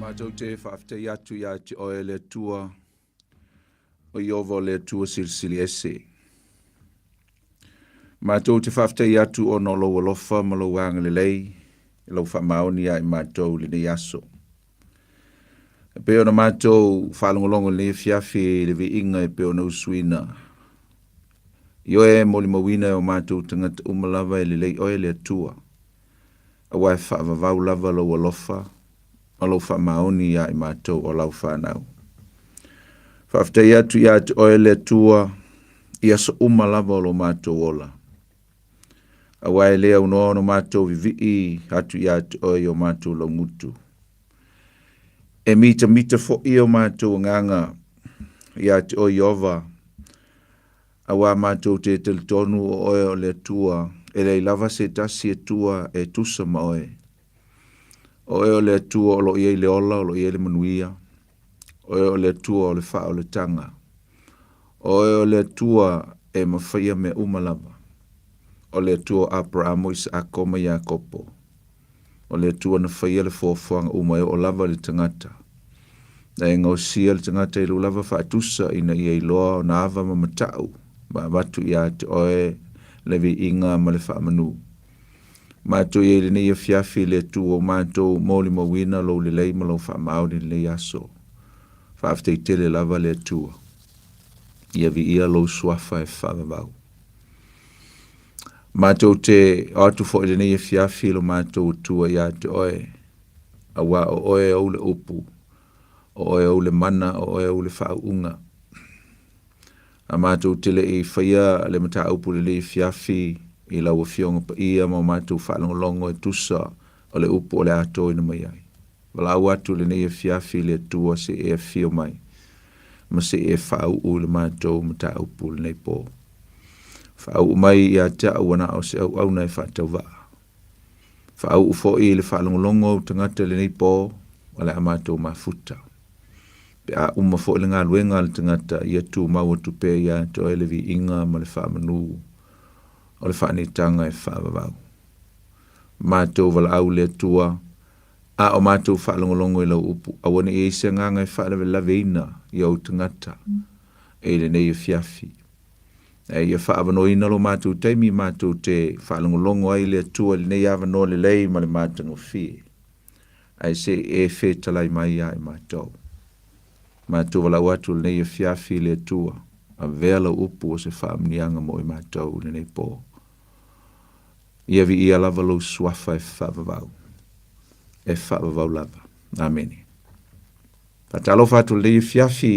Matou te faafetai atu iā te Oe le Atua, o Ieova o le Atua Silisili Ese. Matou te faafetai atu ona o lou alofa ma lou agalelei i lau faamaoni ia i matou i lenei aso. E pei ona matou faalogologo i lenei afiafi i le viiga e pei ona usuina, i oe e molimauina e o matou tagata uma lava e lelei oe le Atua, aua e faavavau lava lou alofa ma lou faamaoni iā i matou o lau fanau. Faafetai atu iā te oe le Atua i aso uma lava o lo matou ola. Aua e le aunoa ona matou vivii atu iā te oe i o matou laugutu. E mitamita foi o matou agaga iā te oe Ieova, Auā matou te talitonu o oe o le Atua, e leai lava se tasi Atua e tusa ma oe. O oe o le Atua o lo o i ai le ola, o lo o i ai le manuia. O oe o le Atua o le faaolataga. O oe o le Atua e mafaia mea uma lava. O le Atua o Aperamo, Isaako ma Iakopo. O le Atua na faia le foafoaga uma e oo lava i le tagata. Na e gaosia le tagata i lou lava faatusa ina ia iloa ona ava ma matau ma avatu ia te oe le viiga ma le faamanu. Matou i ai i lenei afiafi le Atua ua matou molimauina lou lelei ma lou faamaoni i lenei aso. Faafetai tele lava le Atua. Ia viia lou suafa e faavavau. Matou te o atu foi i lenei afiafi lo matou Atua ia te oe, auā o oe ou le upu, o oe ou le mana, o oe ou le faauuga. A matou te le i faia le mataupu i lenei afiafi i lau Afioga Paia ma o matou faalogologo e tusa o le upu o le a toina mai ai. Valaau atu i lenei afiafi i le Atua se i e afio mai ma se i e faauu i le matou mataupu i lenei po. Faauu mai ia te au ua na o se auauna e faatauvaa. Faauu foi i le faalogologo au tagata i lenei po o le a matou mafuta. Pe a uma foi le galuega a le tagata, ia tumau atu pea ia te oe le viiga ma le faamanu o le faanitaga e faavavau. Matou valaau le Atua, a o matou faalogologo i lau upu, aua ne i i ai se agaga e faalavelaveina i ou tagata i lenei afiafi. Ae ia faaavanoaina lo matou taimi matou te faalogologo ai le Atua i lenei avanoa lelei ma le matagofie. Ae se i e fetalai mai ia i matou. Matou valaau atu i lenei afiafi i le Atua, avea lau upu o se faamanuiaga mo i matou i lenei po. Ia viia lava lou suafa e faavavau, e faavavau lava. Amene. Faatalofa atu lenei afiafi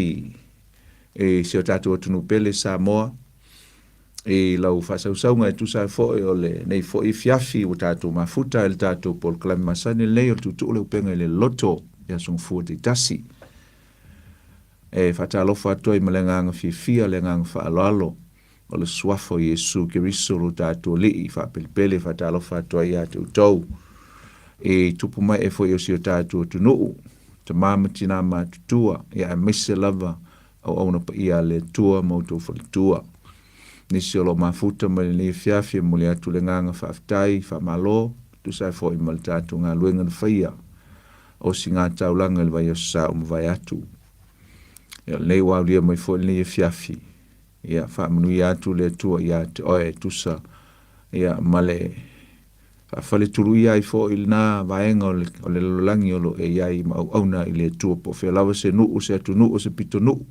i si o tatou atunuu pele Samoa, i lau faasausauga e tusa ai foi o lenei foi afiafi ua tatou mafuta i le tatou polokalame masani lenei o le Tuutuu le Upega i le Loto i aso Gafua taitasi. E faatalofa atu ai ma le agaga fiafia, le agaga faaaloalo o le suafa o Iesu Keriso lo tatou Alii faapelepele faatalofa atu ai ia te outou i tupu mai e foi o si o tatou atunuu, tama ma tina matutua, ia aemaise lava auauna paia a le Atua ma outou faletua. Nisi o lo o mafuta mai lenei afiafi e momoli atu le agaga faafetai, faamalo, tusa ai foi ma le tatou galuega na faia o siga taulaga i le vaiaso sa ua mavae atu. Ia, o lenei ua aulia mai foi lenei afiafi. Ia, faamanuia atu le Atua ia te oe e tusa ia, ma le faafaletuluia ai foi lena vaega o le, o le lalolagi o lo o e i ai ma auauna i le Atua, po o fea lava se nuu, se atunuu, se pitonuu,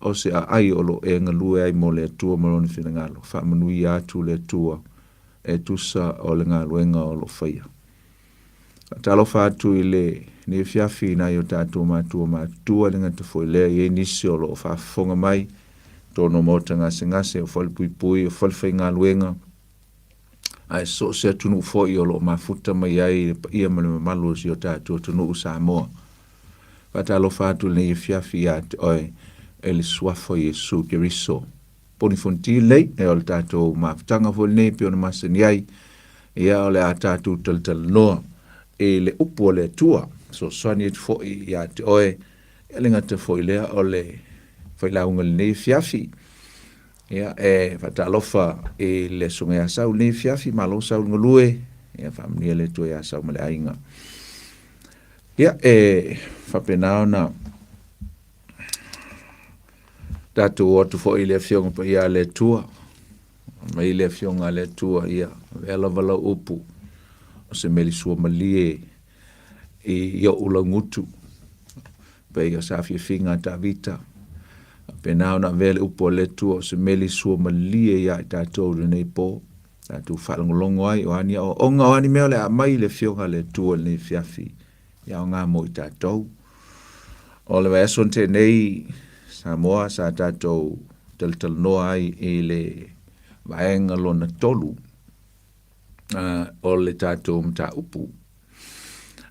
o se aai o lo o e galue ai mo le Atua ma lona finagalo. Faamanuia atu le Atua e tusa o le galuega o lo o faia. Faatalofa atu i lenei afiafi i nai o tatou matua matutua, e le gata foi lea, e i ai nisi o lo o faafofoga mai totonu o maota gasegase, o falepuipui, o falefaigaluega, ae so o se atunuu foi o lo o mafuta mai ai le paia ma le mamalu o si o tatou atunuu Samoa. Faatalofa atu i lenei afiafi ia te oe e le suafa o Iesu Keriso. Poni Fonoti lenei, e o le tatou mafutaga foi lenei pei ona masani ai, ia o le a tatou talatalanoa i le upu a le Atua, fesoasoani atu foi ia te oe, ia le gata foi lea o le failauga i lenei afiafi. Ia, e faatalofa i le Susuga ia Sau i lenei afiafi, malo Sau le galue, ia faamanuia le Atua ia Sau ma le aiga. Ia, e faapena ona tatou o atu foi i le Afioga Paia a le Atua, mai le Afioga a le Atua, ia, avea lava lau upu o se meli sua malie i o'u laugutu, pei o se afiafiga a Tavita. Faapena ona avea le upu a le Atua o se meli sua malie ia i tatou i lenei po, tatou faalogologo ai o a ni aoaoga, o a ni mea o le a aumai i le Afioga a le Atua i lenei afiafi, ia aoga mo i tatou. O le vaiaso na tea nei, Samoa, sa tatou talatalanoa ai i le vaega lona tolu o le tatou mataupu.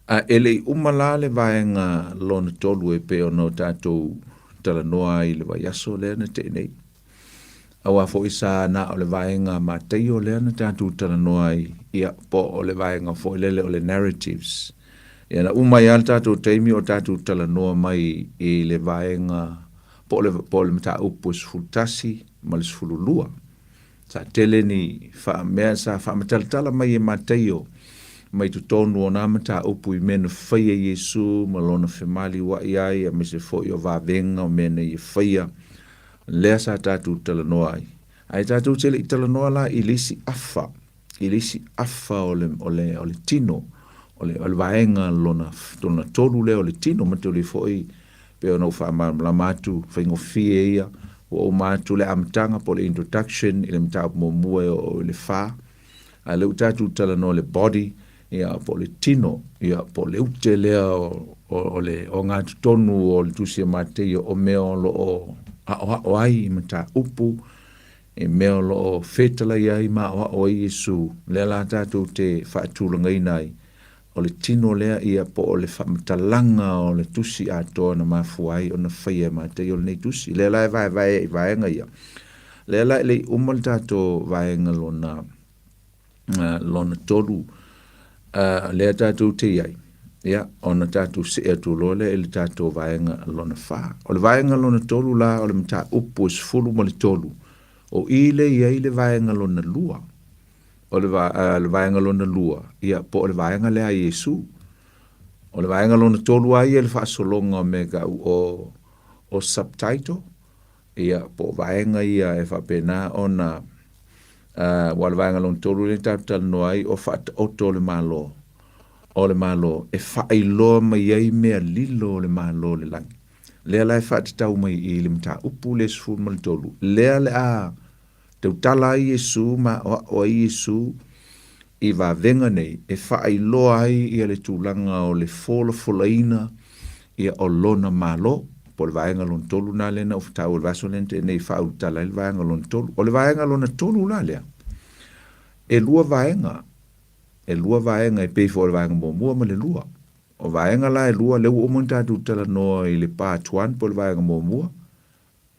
A e le i uma la le vaega lona tolu e pei ona o tatou talanoa ai i le vaiaso lea na tea nei, aua foi sa na o le vaega Mataio lea na tatou talanoa ai, ia, po o le vaega foi lele o le narratives. Ia na uma ai lava le tatou taimi o tatou talanoa mai i le vaega po o le, po o le mataupu e 11 ma le 12. Sa tele ni mea sa faamatalatala mai e Mataio mai totonu o nā mataupu i mea na faia e Iesu ma lona femaliua'i ai, aemaise foi o vavega o mea na ia faia, lea sa tatou talanoa ai. Ae tatou te le i talanoa la i le isi afa, i le isi afa o le, o le, o le tino, o le, o le vaega lona, lona tolu lea o le tino, manatua foi pei ona ou faamalamalama atu, faigofie ia, ua uma atu le amataga po o le introduction i le mataupu muamua e oo i le fa, a o lea ua tatou talanoa i le body, ia, po o le tino, ia, po o le ute lea o, o, o le ogatotonu o le Tusi a Mataio, o mea o lo o aoao ai i mataupu, i mea o lo o fetalai ai ma aoao ai Iesu, lea la tatou te faatulagaina ai, o le tino lea, ia, po o le faamatalaga o le tusi atoa na mafua ai ona faia e Mataio lenei tusi. Lea la e vaevae i vaega ia. Lea la e le i uma le tatou vaega lona, lona tolu, lea tatou te i ai, ia, ona tatou see atu loa lea i le tatou vaega lona fa. O le vaega lona tolu la o le mataupu e 13, o i lea i ai le vaega lona lua. O le, va, le vaega lona lua, ia, po o le vaega lea a Iesu. O le vaega lona tolu lava ia le faasologa o mea e tau o, o subtitle, ia, po o vaega ia e faapena ona, aua o le vaega lona tolu lea tatou talanoa ai, o faataoto o le Malo, o le Malo e faailoa mai ai mea lilo o le Malo o le lagi. Lea la e faatatau mai i le mataupu lea 13, lea le a tautala ai Iesu ma aoao ai Iesu i vavega nei e faailoa ai ia le tulaga o le folafolaina ia o lona Malo, po o le vaega lona tolu lena lea na ou taua i le vaiaso lea na tea nei e faaulutala ai le vaega lona tolu. O le vaega lona tolu la lea, e lua vaega, e lua vaega e pei foi o le vaega muamua ma le lua. O vaega la e lua, lea ua uma ona tatou talanoa i le part one po o le vaega muamua,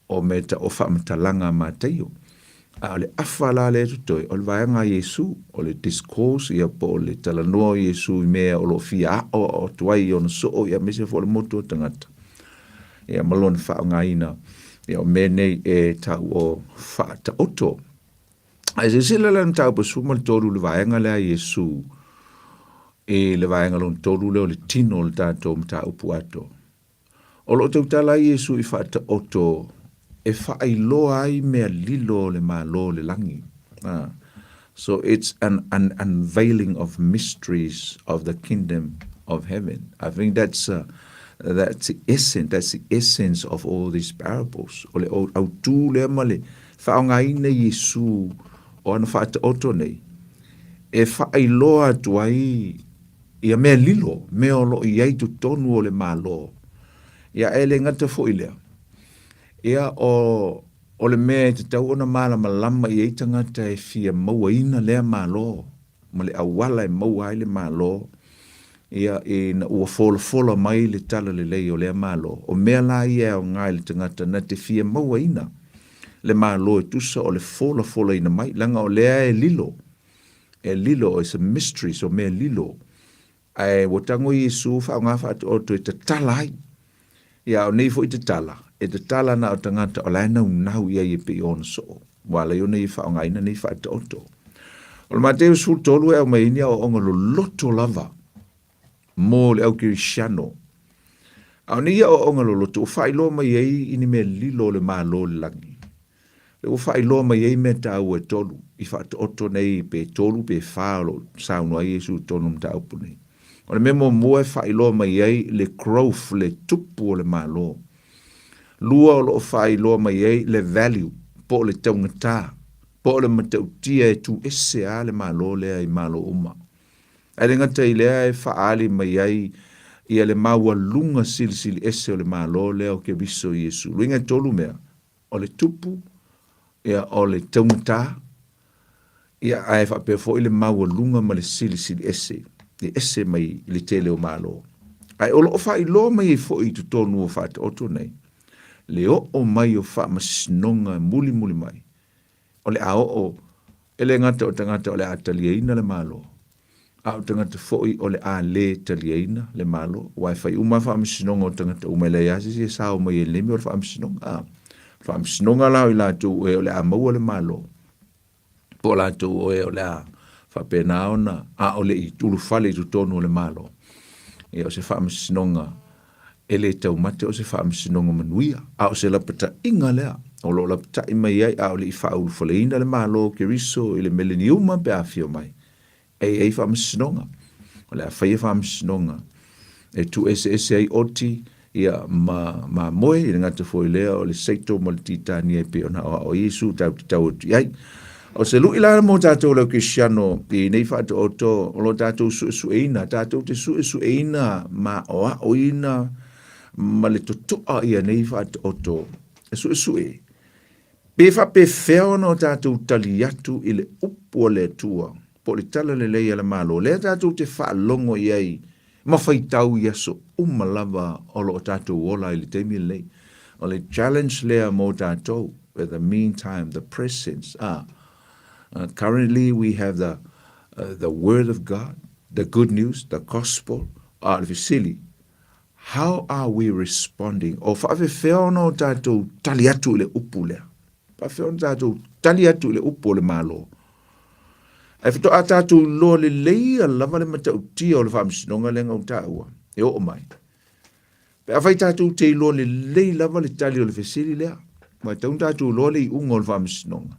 o mea ta o faamatalaga a Mataio. A o le afa la lea e totoe, o le vaega a Iesu, o le discourse, ia po o le talanoa o Iesu i mea o lo o fia aoao atu ai i ona soo, ia aemaise foi o le motu o tagata, ia ma lona faaaogaina, ia o mea nei e tau o faataoto. Ae silasila la i le mataupu e 13 i le vaega lea a Iesu, i le vaega lona tolu lea o le tino o le tatou mataupu atoa. O lo o tautala ai Iesu i faataoto e faailoa ai mea lilo o le Malo o le lagi. So it's an, an unveiling of mysteries of the kingdom of heaven. I think that's, that's the essence, that's the essence of all these parables. O le autū lea ma le faaaogaina Iesu o ana faataoto nei, e faailoa atu ai ia mea lilo, mea o lo o i ai totonu o le Malo. Ia, e le gata foi lea, ia, o, o le mea e tatau ona malamalama i ai tagata e fia mauaina lea Malo, ma le auala e maua ai le Malo, ia, ina ua folafola mai le talalelei o lea Malo. O mea la ia e aoga i le tagata na te fia mauaina le Malo e tusa o le folafolaina mai, leaga o lea e lilo E lilo, it's a mystery, so mea lilo. Ae ua tago Iesu faaaoga faataoto e tatala ai. Ia, o nei foi tatala, e tatala na o tagata o la e naunau i ai e pei o ona soo. Ua ala ai ona ia faaaogaina nei faataoto. O le Mateo 13 e aumai ai ni aoaoga loloto lava. mo le au kerisiano. A o nei aoaoga loloto ua faailoa mai ai i ni mea lilo o le Malo o le lagi. Lea ua faailoa mai ai mea taua e tolu i faataoto nei pe tolu pe fa o lo o saunoa ai Iesu i totonu o mataupu nei. O le mea muamua e faailoa mai ai le growth, le tupu o le Malo. Lua o lo o faailoa mai ai le value po o le taugata po o le matautia e tu ese a le Malo lea i Malo uma. Ae le gata i lea e faaali mai ai ia le maualuga silisili ese o le Malo lea o Keriso Iesu. Luiga e tolu mea, o le tupu, ia, o le taugata, ia, ae faapea foi le maualuga ma le silisili ese, e ese mai i le tele o Malo. Ae o lo o faailoa mai ai foi i totonu o Faataoto nei, le oo mai o faamasinoga e mulimuli mai, o le a oo, e le gata o tagata o le a taliaina le Malo, a o tagata foi o le a lē taliaina le Malo, aua e fai uma lava faamasinoga o tagata uma, e leai lava se isi e sao mai ai i lenei mea o le faamasinoga. A, faamasinoga la o i latou o e o le a maua le Malo, po o latou o e o le a faapena ona a o le i ulufale i totonu o le Malo. Ia, o se faamasinoga e le taumate, o se faamasinoga manuia, a o se lapataiga lea o lo o lapatai mai ai a o le i faaulufaleina le Malo o Keriso i le meleniuma pe a afio mai, e i ai faamasinoga. O le a faia faamasinoga e tuueseese ai oti ia ma mamoe, i le gata foi lea o le seito ma le titania e pei ona aoao ai Iesu tatou te tau atu i ai. O se lui la mo tatou le Kristiano i nei faataoto o lo tatou suesueina, tatou te suesueina ma aoaoina ma le totoa ia nei faataoto e suesue pe faapefea ona o tatou tali atu i le upu a le Atua po o le tala lelei a le Malo lea tatou te faalogo i ai ma faitau i aso uma lava o lo o tatou ola ai i le taimi lenei. O le challenge lea mo tatou, at the meantime, the presence, currently we have the, the word of God, the good news, the gospel, a o le fesili, how are we responding? O faafefea ona o tatou tali atu i le upu lea? Faafefea ona tatou tali atu i le upu o le Malo? Ae faatoa tatou iloa lelei lava le matautia o le faamasinoga lea na ou taua e oo mai. Pe afai tatou te iloa lelei lava le tali o le fesili lea, aua e tatau ona tatou iloa le iuga o le faamasinoga.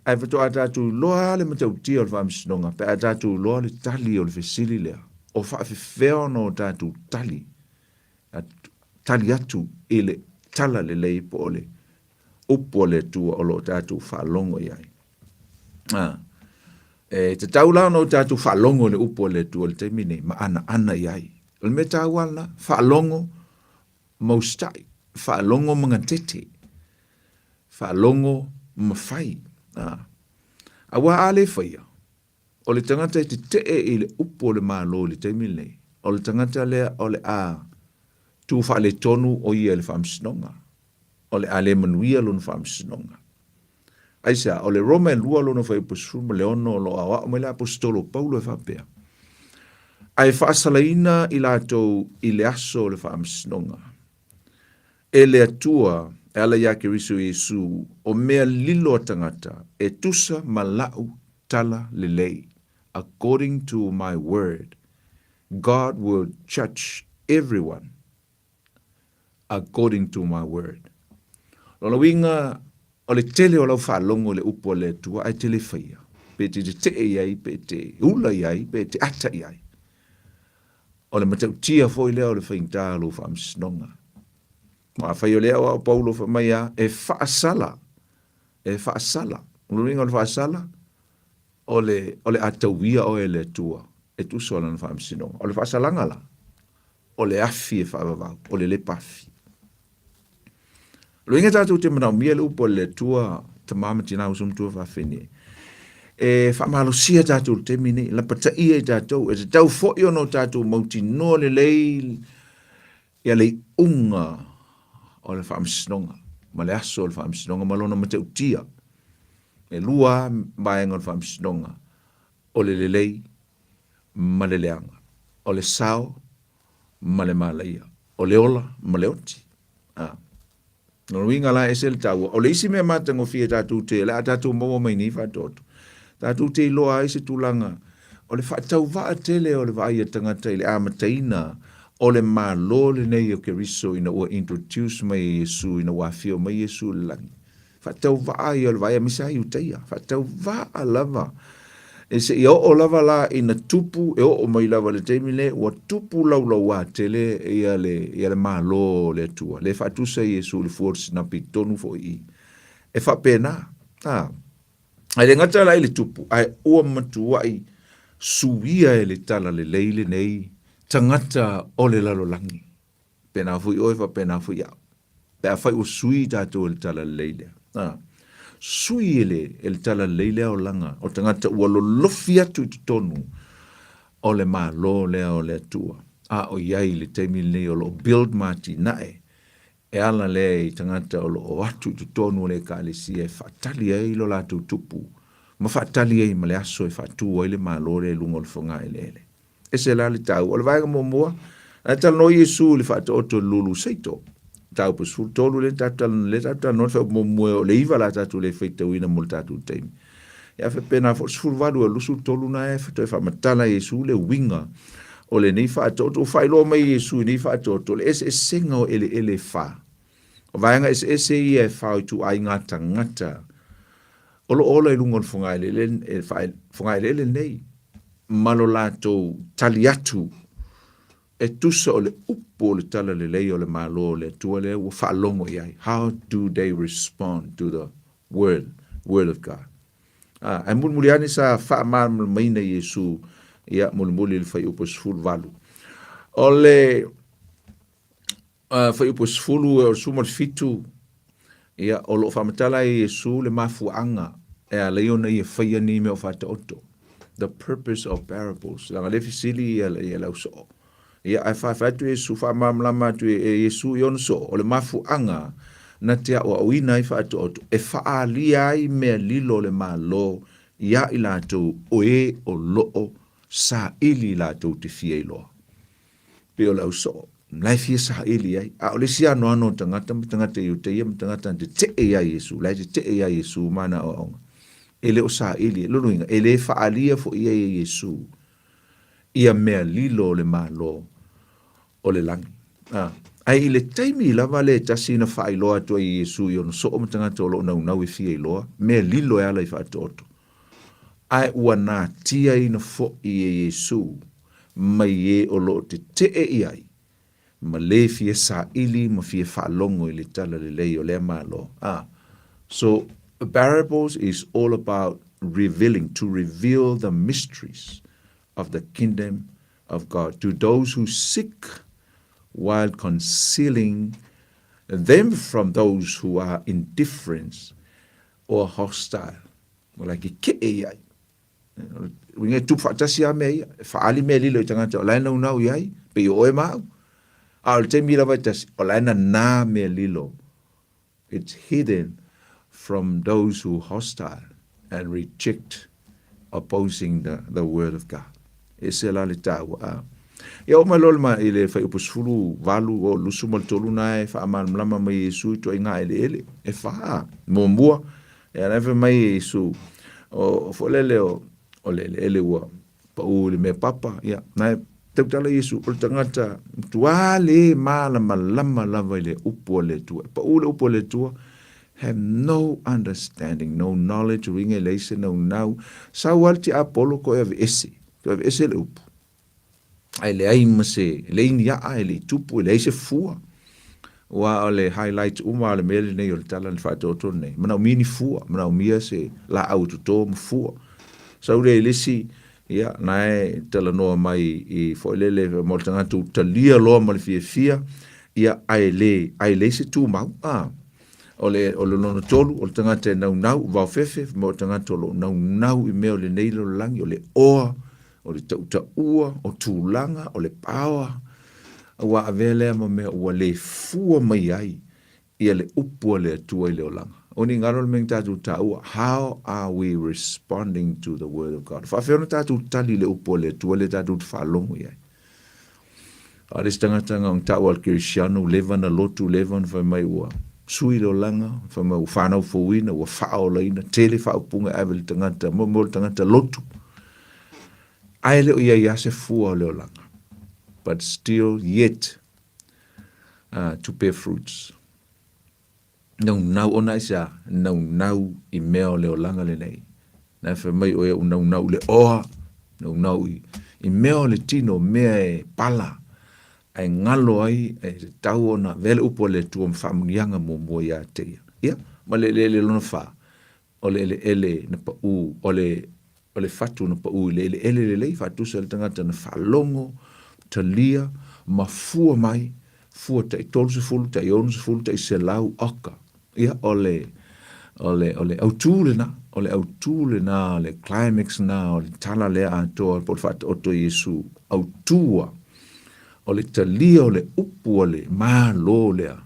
Ae faatoa tatou iloa le matautia o le faamasinoga pe a tatou iloa le tali o le fesili lea, o faafefea ona o tatou tali, tali atu i le tala lelei po o le upu a le Atua o lo o tatou faalogo i ai. A, e tatau la ona o tatou faalogo i le upu a le Atua i le taimi nei, ma anaana i ai. O le mea taua lena, faalogo ma usitai, faalogo ma gatete, faalogo ma fai. A, aua a le faia, o le tagata e tetee i le upu o le Malo i le taimi lenei, o le tagata lea o le a tu faaletonu o ia i le faamasinoga. O le a le manuia lona faamasinoga. Aisea? O le Roma e lua lona fuaiupu 16 o lo o aoao mai le Aposetolo o Paulo e faapea, Ae faasalaina i latou i le aso o le faamasinoga e le Atua e ala iā Keriso Iesu o mea lilo a tagata e tusa ma la'u tala lelei, according to my word, God will judge everyone according to my word. Lona uiga, o le tele o lau faalogo i le upu a le Atua ae te le faia, pe te tetee i ai, pe te ula i ai, pe te ata i ai. O le matautia foi lea o le faigata o lou faamasinoga. Ma afai o lea o Paulo fai mai a, e faasala, e faasala. O lona uiga o le faasala, o le, o le a tauia oe e le Atua e tusa o lana faamasinoga. O le faasalaga la, o le afi e faavavau, o le lepa afi. O le uiga tatou te manaomia le upu a le Atua, tama ma tina uso matua faafene, e faamalosia tatou i le taimi nei, lapataia i tatou, e tatau foi ona o tatou mautinoa lelei ia le iuga o le faamasinoga, ma le aso o le faamasinoga ma lona matautia. E lua lava vaega o le faamasinoga, o le lelei ma le leaga, o le sao ma le malaia, o le ola ma le oti. A. Lona uiga la e ese le taua. O le isi mea matagofie tatou te, o le a tatou maua mai nei faatoto, tatou te iloa ai se tulaga. O le faatauvaa tele o le vaai a tagata i le amataina o le Malo lenei o Keriso ina ua introduce mai e Iesu, ina ua afio mai Iesu i le lagi. Faatauvaa ia o le vaai aemaise lava Iutaia. Faatauvaa lava. E seia oo lava la ina tupu, e oo mai lava i le taimi lenei, ua tupu laulauā tele ia le, ia le Malo o le Atua. Lea e faatusa Iesu i le fua o le sinapi i totonu foi i i. E faapena. A. Ae le gata la i le tupu, ae ua matuai suia e le talalelei lenei tagata o le lalolagi. Pena foi oe, faapena foi au. Pe afai ua sui tatou e le talalelei lea. A, sui e le, e le talalelei lea olaga o tagata ua lolofi atu i totonu o le Malo lea o le Atua. A o i ai i le taimi lenei o lo o build ma atinae E ala lea i tagata o lo o atu i totonu o le Ekalesia e faatali ai lo latou tupu ma faatali ai ma le aso e faatu ai le Malo lea i luga o le fogaeleele. Ese la le taua. O le vaega muamua, na e talanoa Iesu i le faataoto i le lulu seito. Mataupu 13 lea tatou talanoa, lea tatou talanoa le fuaiupu muamua o le 9 la tatou le faitauina mo le tatou taimi. Ia faapena foi le 18 o le 23 na e toe faamatala e Iesu le uiga o lenei faataoto. Ua faailoa mai e Iesu i nei faataoto le eseesega o eleele e fa. O vaega eseese ia e fa o ituaiga tagata o lo o ola i luga o le fogaeleele, fogaeleele nei ma lo latou tali atu e tusa o le upu o le talalelei o le Malo o le Atua lea ua faalogo i ai. How do they respond to the word, word of God? Ah, ae mulimuli ane sa faamalamalamaina Iesu, ia, mulimuli i le fuaiupu e 18. O le fuaiupu e 10, o le 17, ia, o lo o faamatala ai e Iesu le mafuaaga e ala ai ona ia faia nei mea o faataoto. The purpose of parables. Leaga lea fesili ia, ia le ausoo. Ia, ae fai atu Iesu, faamalamalama atu e Iesu i ona soo, o le mafuaaga na te aoaoina ai faataoto, e faaalia ai mea lilo o le Malo iā i latou o e o lo o saili latou te fia iloa. Pei o le ausoo, la e fia saili ai. A o le isi anoano o tagata ma tagata Iutaia ma tagata na tetee iā Iesu, la e tetee iā Iesu ma ana aoaoga, e le o saili, lona uiga, e le faaalia foi i ai e Iesu ia mea lilo o le Malo o le lagi. A, ae i le taimi lava lea e tasi na faailoa atu ai e Iesu i ona soo ma tagata o lo o naunau e fia iloa mea lilo e ala i faataoto, ae ua natiaina foi e Iesu mai e o lo o tetee i ai ma le fia saili ma fia faalogo i le talalelei o lea Malo. A, so parables is all about revealing, to reveal the mysteries of the kingdom of God to those who seek while concealing them from those who are indifferent or hostile. O la ke keʻe i ai. Uiga e tupu faatasi lava mea ia, e faaali mea lilo i tagata o la e naunau i ai, pei o oe ma au. A o le taimi lava e tasi, o la e nanā mea lilo. It's hidden from those who hostile and reject opposing the, the word of God. E ese la le taua. A. Ia oo mai loa le i le fuaiupu 18 o 23 na e faamalamalama mai e Iesu i ituaiga eleele e fa. Muamua, ia la e fai mai e Iesu, o foi lele o, o le eleele ua pau i le mea papa, ia, na e tautala Iesu, o le tagata matua le malamalama lava i le upu a le Atua. E pau le upu a le Atua, have no understanding, no knowledge, uiga e leai se naunau. Sau lava le tiapolo koe aveese, toe aveese le upu. Ae leai ma se, e leai ni aa, e le i tupu, e leai se fua. Aua o le highlight uma o le mea lenei o le tala le faatoatoa lenei. Manaomia ni fua, manaomia se laau e toto ma fua. Sau lea i le isi, ia, na e talanoa mai i foi lele mo le tagata ua talia loa ma le fiafia, ia, ae le, ae leai se tumau. Ah. O le, o le lona tolu, o le tagata e naunau, vaofefe, mo le tagata o lo o naunau i mea o lenei lalolagi, o le oa, o le tautaua, o tulaga, o le power, ua avea lea ma mea ua le fua mai ai ia le upu a le Atua i le olaga. O ni galo le mea na tatou taua, how are we responding to the word of God? Faafefea ona tatou tali i le upu a le Atua lea tatou te faalogo i ai? A o le isi tagata na taua le Kerisiano, ua leva ona lotu, leva ona fai mai ua sui le olaga, fai mai ua fanau fouina, ua faaolaina, tele faaupuga e ave i le tagata, mo le tagata lotu. Ae le o i ai lava se fua o le olaga, but still yet to bear fruits. Naunau ona aisea? Naunau i mea o le olaga lenei. Na e fai mai oe u naunau i le oa, naunau i, i mea o le tino, mea e pala, ae galo ai, e tatau ona avea le upu a le Atua ma faamanuiaga muamua ia te ia. Ia, ma le eleele lona fa, o le eleele na pau, o le, o le fatu na pau i le eleele lelei, faatusa i le tagata na faalogo, talia, ma fua mai, fua tai 30, tai 60, tai 100 oka. Ia, o le, o le, o le autū lena, o le autū lena, o le climax lena, o le tala lea atoa po o le faataoto o Iesu, autūa, o le talia o le upu a le Malo lea,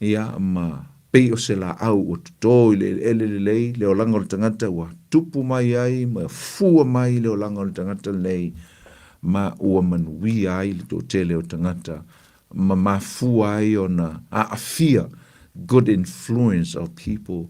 Ia, ma pei o se laau ua toto i le eleele lelei, le olaga o le tagata ua tupu mai ai ma fua mai le olaga o le tagata lenei, ma ua manuia ai le toatele o tagata, ma mafua ai ona aafia, good influence of people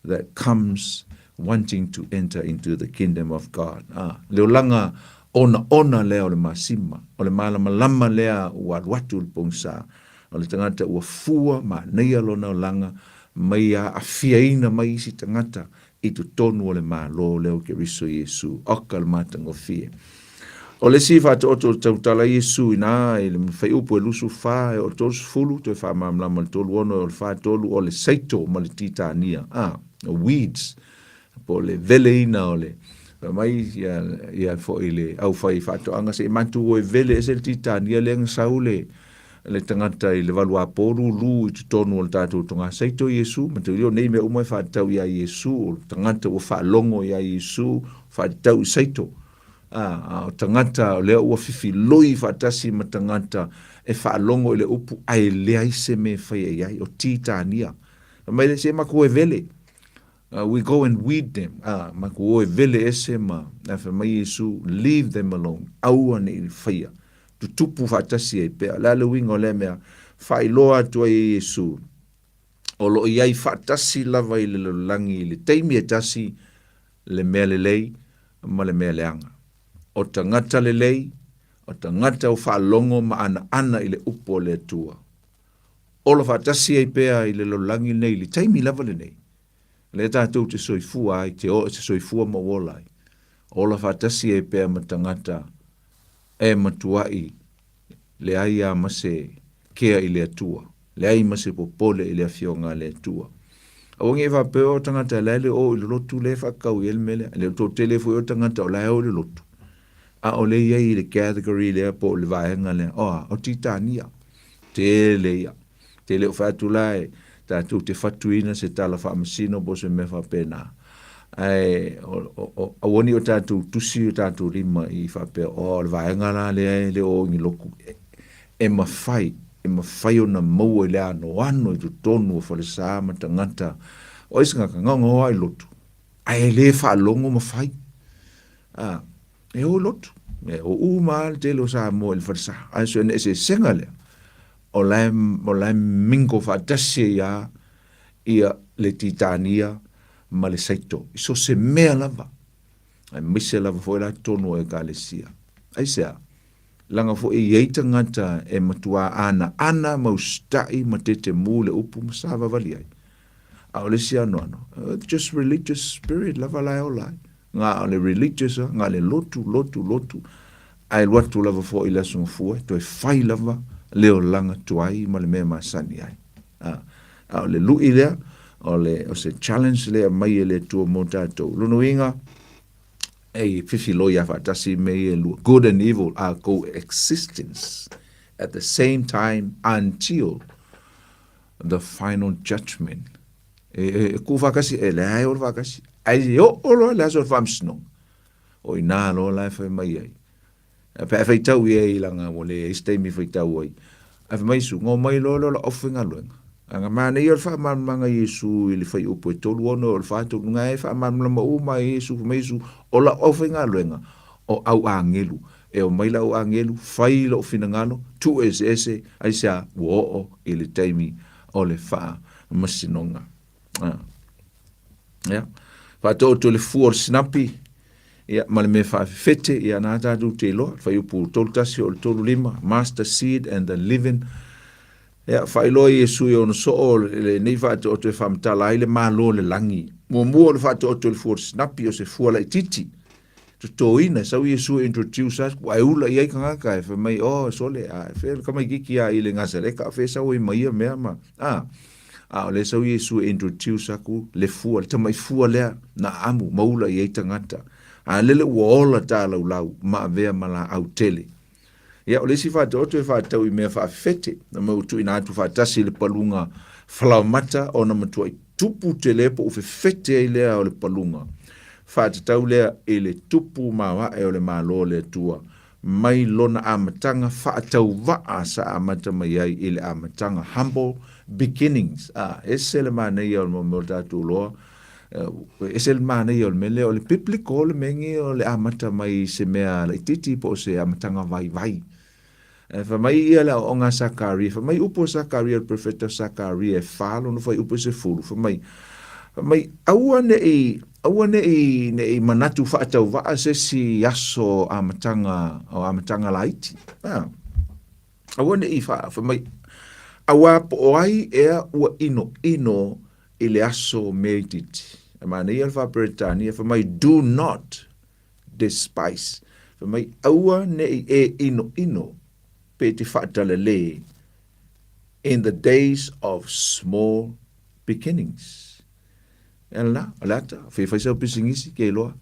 that comes wanting to enter into the kingdom of God. Ah, le olaga onaona lea o le masima, o le malamalama lea ua alu atu le pogisa, o le tagata ua fua manaia lona olaga mai aafiaina mai isi tagata i totonu o le Malo lea o Keriso Iesu. Oka le matagofie. O le isi faataoto o le tautala Iesu ina i le fuaiupu e 24 e oo i le 30, toe faamalamalama i le 36 e oo i le 43, o le saito ma le titania, a, weeds, po o le veleina o le, fai mai ia, ia foi le aufai faatoaga se i matou o e vele ese le titania lea na sau le, le tagata i le valuapo lulu i totonu o le tatou toga saito Iesu, ma tau nei mea uma e faatatau ia Iesu, o le tagata ua faalogo ia Iesu, faatatau i saito. Ā, a o tagata o lea ua fifiloi faatasi ma tagata e faalogo i le upu ae leai se mea e faia i ai, o Titania. Fai mai le, se matou e vele. We go and weed them. Ā, matou o e vele ese ma, ae fai mai Iesu, leave them alone, aua ne i faia. Tutupu faatasi ai pea. O le a le uiga o lea mea? Faailoa atu ai e Iesu, o lo o i ai faatasi lava i le lalolagi i le taimi e tasi le mea lelei ma le mea leaga. O tagata lelei, o tagata ua faalogo ma anaana i le upu a le Atua. Ola faatasi ai pea i le lalolagi lenei i le taimi lava lenei, lea tatou te soifua ai, te o, te soifua ma ola ai. Ola faatasi ai pea ma tagata e matuai leai a ma se kea i le Atua, leai ma se popole i le Afioga a le Atua. Aua ne i faapea o tagata e la e le o i le lotu lea e faakau i ai le mea lea. E le o toatele foi o tagata o la e o i le lotu, a o lea e i ai i le category lea po o le vaega lea, o a, o Titania. Tele ia. Te le o fai atu la e tatou te fatuina se tala faamasino po o se mea faapena. Ae aua ne i o tatou tusi o tatou lima i faapea, o, o le vaega la lea e le o i ni lotu. E mafai, e mafai ona maua i le anoano i totonu o falesa ma tagata. O ai se tagata, na ona o lava i lotu, ae le faalogo ma fai. A, e o i lotu. E o uma lava le tele o Samoa i le falesa. Ae so o le eseesega lea, o la e, o la e mingle faatasi ai lava ia le Titania ma le Saito, i so o se mea lava, aemaise lava foi la totonu o Ekalesia. Aisea? Leaga foi e i ai tagata e matuā anaana ma usitai ma tetemu i le upu ma savavali ai. A o le isi anoano, just religious spirit lava la e ola ai. Na o le religious lava, na o le lotu, lotu, lotu, ae alu atu lava foi i le Aso Gafua, toe fai lava le olaga tuai ma le mea masani ai. A, a o le lui lea, o, le, o se challenge lea mai e le Atua mo tatou. Lona uiga, e fifiloi lava faatasi mea ia e lua. Good and evil are coexistence at the same time until the final judgment. E, e, e kū faatasi, e leai o le faatasi. Ae e oo loa le aso o le faamasinoga, o i nā loa la e fai mai ai. Pe a faitau i ai leaga ua leai se taimi e faitau ai. Ae fai mai Iesu, na omai loa lea o le aufaigaluega. A na manaia o le faamalamalamaga a Iesu i le fuaiupu e 36 e oo i le 43, na e faamalamalama uma ai e Iesu, fai mai Iesu, o lau aufaigaluega, o au agelu. E omai lau agelu, fai lou finagalo, tuu eseese, aisea, ua oo i le taimi o le faamasinoga. Ah. Ia. Faataoto le fua o le sinapi. Ia, ma le mea faafefete, ia, na tatou te iloa, le fuaiupu 31 o le 35, Master Seed and the Leaven. Ia, faailoa Iesu i ona soo lenei faataoto e faamatala ai le Malo o le lagi. Muamua o le faataoto i le fua o le sinapi, o se fua laitiiti, totoina, sau Iesu e introduce atu, ae ula i ai tagata, e fai mai, oh, sole, a, e fea le tamaitiiti a i le Nasareta, o fea e sau ai ma ia mea ma, a, a o lea sau Iesu e introduce atu le fua, le tamai fua lea na amu ma ula i ai tagata. A lele ua ola talaulau ma avea ma laau tele. Ia, o le isi faataoto e faatatau i mea faafefete, na ma ua tuuina atu faatasi i le paluga falaomata ona matuai tupu tele po o fefete ai lea o le paluga faatatau lea i le tupu maoae o le Malo o le Atua mai lona amataga faatauvaa sa amata mai ai i le amataga, humble beginnings. A, ese le manaia o le mea o le tatou loa Ese le manaia o le mea lea, o le biblical le mea nei o le amata mai i se mea laitiiti po o se amataga vaivai. E fai mai ia le aoaoga a Sakaria, fai mai upu a Sakaria, le perofeta o Sakaria e fa lona fuaiupu e 10, fai mai, fai mai, aua ne i, aua ne i, ne i manatu faatauvaa se isi aso amataga, o amataga laiti. A, aua ne i faa, fai mai, auā po o ai ea ua inoino i le aso mea itiiti. E manaia le faa-Peretania, fai mai, do not despise. Fai mai, aua ne i e inoino pe te faatalale in the days of small beginnings. E lena, o le ata, fia fai sau pisinisi, ke iloa,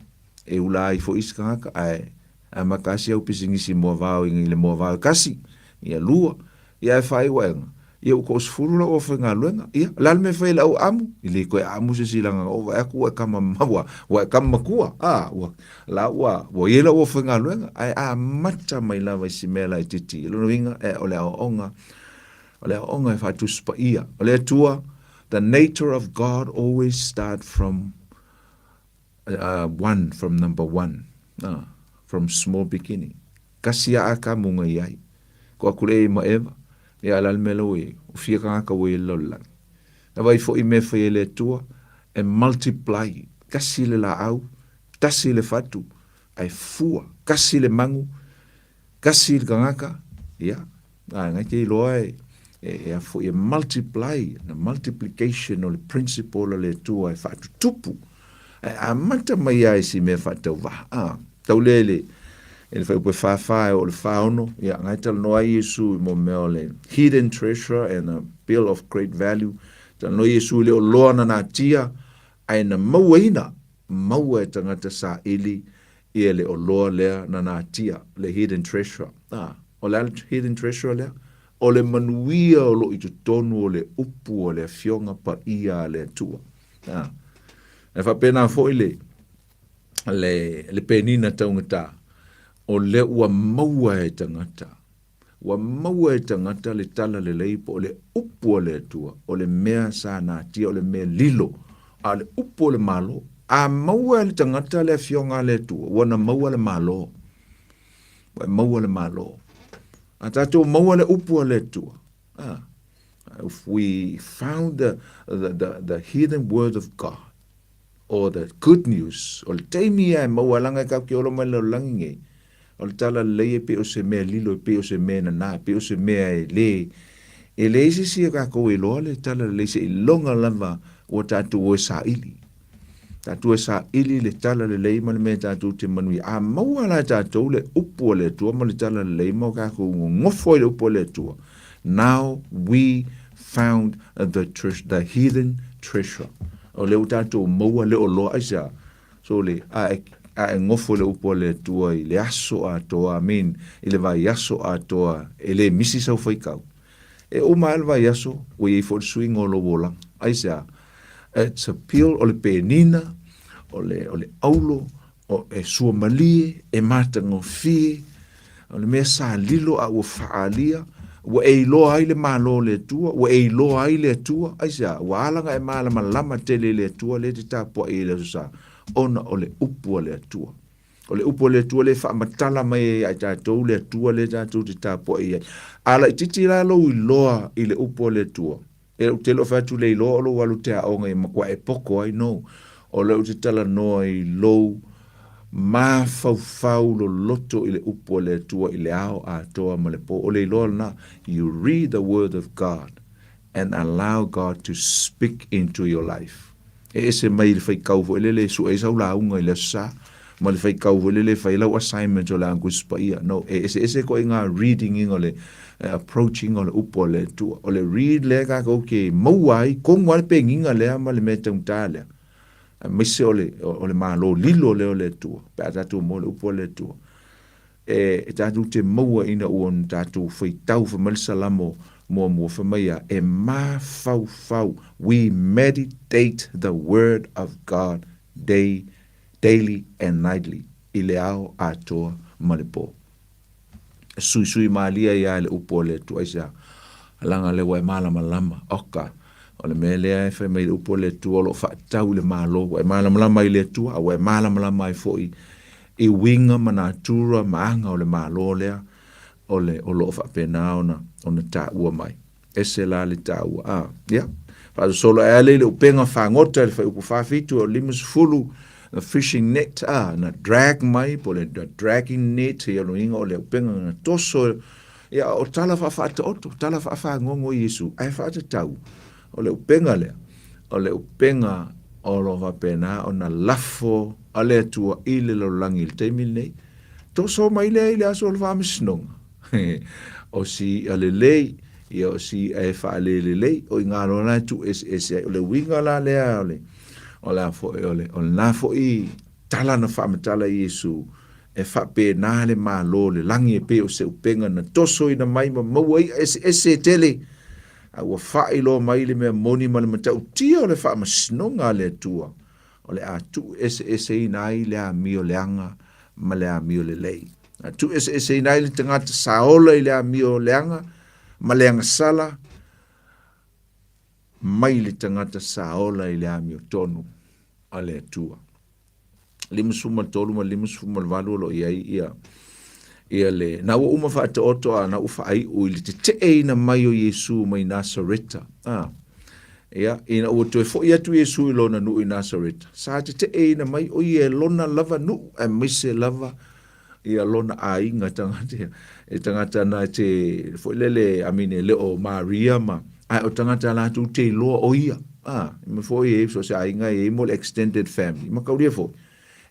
e ula ai foi isi tagata, ae amata lava si au pisinisi moavao i le moavao e kasi, ia lua, Ia ae faaiuaega, ia ua toasefulu lau aufaigaluega. Ia, o le a le mea e fai ai le au amu? E le toe amu se isi leaga na ou vaai atu ua e kama ua, ua e kama matua. A, ua, la ua, ua i ai lau aufaigaluega. Ae amata mai lava i si mea laitiiti. O lona uiga, e, o le aoaoga, o le aoaoga e faatusi paia. O le Atua, the nature of God always start from one, from number one, from small beginning. Kasi a ka munga i ai. Ko aku le ma Eva, ia ala le mea lau e, o fia kangaka ua i le lalolagi. Na vai foi mea fai e le Atua, e multiply, kasi le laau, tasi le fatu, ae fua, kasi le magu, Kasi le tagata, ia, a ngai te iloa e, e, e a foi e multiply, na multiplication o le principle a le Atua e faatutupu. Ae amata mai lava i si mea faatauvaha. A, tau lea i le, i le fuaiupu e 44 e oo i le 46, ia, ngai talanoa ai Iesu i mo mea o le hidden treasure and a bill of great value. Talanoa Iesu i le oloa na natia, ae na mauaina, maua e tagata saili ia le oloa lea na natia, le hidden treasure. A, o le a le hidden treasure lea? O le manuia o lo o i totonu o le upu o le Afioga Paia a le Atua. A, e faapena foi le, le, le penina taugata, o lea ua maua e tagata Ua maua e tagata le tala lelei po o le upu a le Atua, o le mea sa natia, o le mea lilo, a o le upu o le Malo. A maua e le tagata le Afioga a le Atua, ua na maua le Malo. Ua e maua le Malo. A tatou maua le upu a le Atua, a, if we found the, the, the, the hidden word of God, or the good news, o le taimi ia e maua leaga e tatou te ola mai i le lalolagi nei, o le tala lelei e pei o se mea lilo, e pei o se mea nana, e pei o se mea e le, e leai se isi a tatou e iloa le tala lelei seiloga lava ua tatou o e saili. Tatou e saili le tala lelei ma le mea tatou te manuia. A maua la e tatou le upu a le Atua ma le tala lelei ma o tatou nonofo ai le upu a le Atua, now we found the, the hidden treasure. O lea ua tatou maua le oloa, aisea? So le, a e, a e nofo i le upu a le Atua i le aso atoa, I mean, i le vaiaso atoa, e le misi sau faitau. E uma lava le vaiaso, ua i ai foi le suiga o lou olaga. Aisea? It's a pill, o le penina, o le, o le aulo, o, e suamalie, e matagofie, o le mea sa lilo a ua faaalia, ua e iloa ai le Malo o le Atua, ua e iloa ai le Atua, aisea, ua ala ona e malamalama tele i le Atua lea e te tapuai ai i le Aso Sa, ona o le upu a le Atua. O le upu a le Atua lea e faamatala mai ai ia i tatou le Atua lea tatou te tapuai ai. A laitiiti la lou iloa i le upu a le Atua, E ou te le o fai atu le iloa o lou alu te aoga e matua e poko ai, no. O lea ou te talanoa i lou Mafaufau loloto i le upu a le Atua i le ao atoa ma le po. O le iloa lena, you read the word of God and allow God to speak into your life. E ese mai le faitau foi lele e sue ai sau lauga i le Aso Sa, ma le faitau foi lele e fai ai lau assignment o le Au Tusi Paia. No, e eseese ituaiga reading ina o le approaching o le upu a le Atua. O le read lea tatou te maua ai tonu lava le peniga lea ma le mea taugata lea, aemaise o le, o le Malo lilo lea o le Atua, pe a tatou maua le upu a le Atua. E tatou te maua ina ua ona tatou faitau, fai mai le Salamo muamua, fai mai a, e mafaufau, we meditate the word of God day, daily and nightly, i le ao atoa ma le po. E suisui malie ai lava i le upu a le Atua, aisea? Leaga lea ua e malamalama, oka, o le mea lea e fai mai le upu a le Atua o lo o faatatau i le Malo, ua e malamalama i le Atua, a ua e malamalama ai foi i uiga ma natura ma aga o le Malo lea o le o lo o faapena ona ona taua mai. Ese la le taua. A, ia. Faasosolo ae ale i le upega fagota i le fuaiupu 47 o 50, the fishing net, a, na drag mai, po le the dragging net, ia lona uiga o le upega na toso, ia, o tala faafaataoto, tala faafagogo Iesu, ae faatatau, o le upega lea, o le upega o lo o faapena ona lafo a le Atua i le lalolagi i le taimi lenei. Toso mai lea i le aso o le faamasinoga. O si i'a lelei, ia o si i'a e faalelelei, o i gā loa la e tuueseese ai. O le uiga la lea o le, o le a foi, o le, o lena foi tala na faamatala e Iesu, e faapena le Malo o le lagi e pei o se upega na tosoina mai ma maua i'a eseese e tele, a ua faailoa mai le mea moni ma le matautia o le faamasinoga a le Atua, o le a tuueseeseina ai le amio leaga ma le amio lelei. A tuueseeseina ai le tagata saola i le amio leaga ma le agasala mai le tagata saola i le amiotonu a le Atua. 53 ma le 58 o lo o i ai ia ia le na ua uma faataoto a na ua faaiu i le teteeina mai o Iesu mai Nasareta. A, ia, ina ua toe foi atu Iesu i lona nuu i Nasareta, sa teteeina mai o ia e lona lava nuu, aemaise lava ia lona aiga tagata, e tagata na te foi lele, I mean, e le o Maria ma, ae o tagata latou te iloa o ia. A, ma foi e so se aiga e mo le extended family. Ma kaulia foi.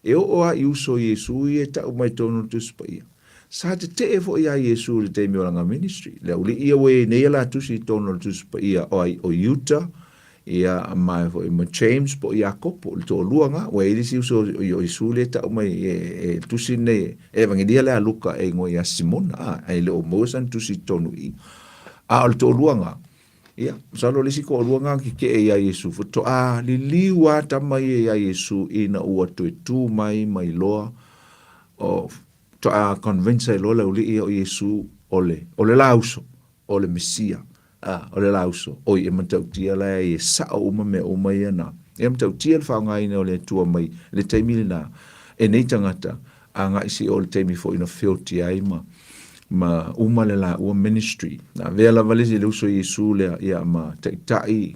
E oo a i uso Iesu ia e tau mai tonu o le Tusi Paia. Sa tetee foi ia Iesu i le taimi o lana ministry. Le auli'i ia ua i ai nei a la tusi i totonu o le Tusi Paia o ai o Iuta, ia ma e foi ma James po o Iakopo, le toalua na. Ua i ai le isi uso o Iesu lea e tau mai e, e tusi nei, e Evangelia lea a Luka e igoa ia Simona, a, ae le o maua sana tusi i totonu i i. A o le toalua na, ia, masalo o le isi toalua na na tetee ia Iesu, faatoa liliu lava tama ia ia Iesu ina ua toe tu mai ma iloa o faatoa convince ai loa le auli'i ia o Iesu o le, o le lauso, o le Mesia, a, o le lauso, oi e matautia la e sa'o uma mea uma ia na, e matautia le faaaogaina o le Atua mai le taimi lena e nei tagata agai seia oo i le taimi foi na feoti ai ma, ma uma le laua ministry. Na avea lava le isi le uso Iesu lea, ia ma taitai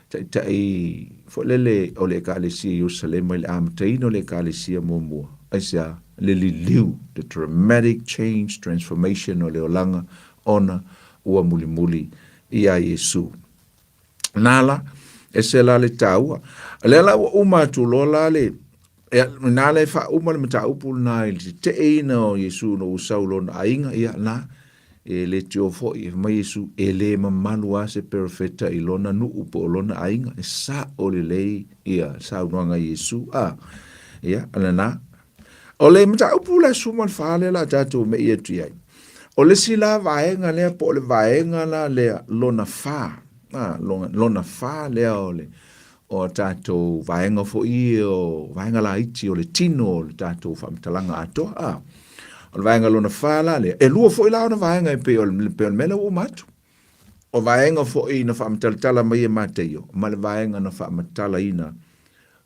Taitai foi lele o le Ekalesia i Ierusalema i le amataina o le Ekalesia muamua. Aisea? Le liliu, the dramatic change, transformation o le olaga ona ua mulimuli iā Iesu. Na la, ese la le taua. O lea la ua uma atu loa la le, ia, na la e faauma le mataupu lena i le teteeina o Iesu ina ua sau i lona aiga, ia, na, E le tio foi, e fai mai Iesu, e le mamalu lava se perofeta i lona nuu po o lona aiga. E sao lelei ia saunoaga a Iesu. A, ia, o lena. O le mataupu la 14 lea la tatou mei atu i ai. O le isi la vaega lea po o le vaega la lea lona fa, a, lona fa lea o le o a tatou vaega foi ia o vaega laiti o le tino o le tatou faamatalaga atoa. A, o le vaega lona fa la lea, e lua foi la ona vaega e pei o le, pei o le mea lea ua uma atu. O vaega foi na faamatalatala mai e Mateio, ma le vaega na faamatalaina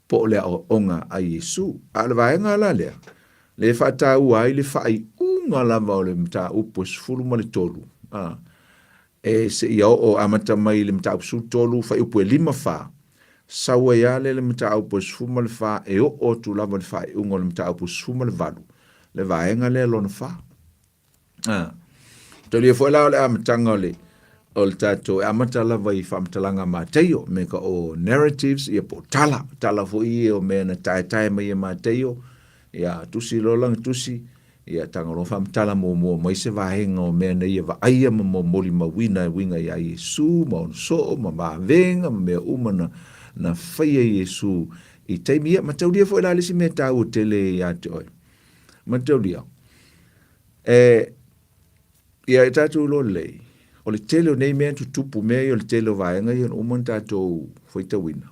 po o le aoaoga a Iesu. A o le vaega la lea, lea e faataua ai le faaiuga lava o le mataupu e 13, a, e seia oo amata mai i le mataupu 13, fuaiupu e 5 4. Sau ai lava lea i le mataupu e 14 e oo atu lava i le faaiuga o le mataupu 18, le vaega lea lona fa. A. Taulia foi la o le amataga o le o le tatou e amata lava i faamatalaga a Mataio, me ka o narratives, ia po o tala, tala foi ia o mea na taetae mai e Mataio, ia tusi loa lana tusi, ia taga loa faamatala muamua mai se vaega o mea na ia vaaia ma molimauina e uiga ia Iesu ma ona soo ma vavega ma mea uma na, na faia Iesu i taimi ia. Mataulia foi la le isi mea taua tele ia te oe. Mataulia, e, ia e tatou iloa lelei, o le tele o nei mea tutupu, mea ia o le tele o vaega ia na uma ona tatou faitauina,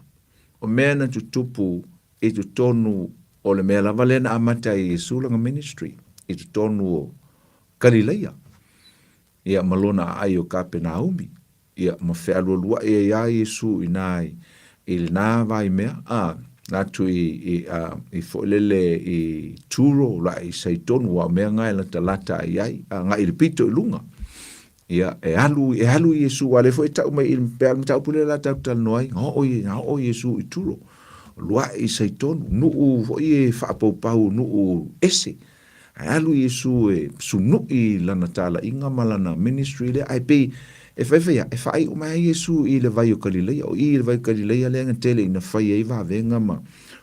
o mea na tutupu i totonu o le mea lava lea na amata ai e Iesu lana ministry i totonu o Kalilaia, ia ma lona aai o Kapenaumi, ia ma fealualuai ai lava Iesu i ina i lena vaimea, a, na atu i, i, a, i foi lele i Turo, la i Saitonu, aua o mea na e latalata ai ai, agai i le pito i luga. Ia, e alu, e alu Iesu, aua o lea foi e tau mai i le, pei lava o le mataupu lea la tatou talanoa ai, na oo, na oo Iesu i Turo, luae i Saitonu, nuu foi e faapaupau, nuu ese. Ae alu Iesu e sunui lana talaiga ma lana ministry lea, ae pei e faifai lava, e faaiu mai lava Iesu i le vai o Kalileia. O i i le vai o Kalileia lea na tele ina fai ai vavega ma,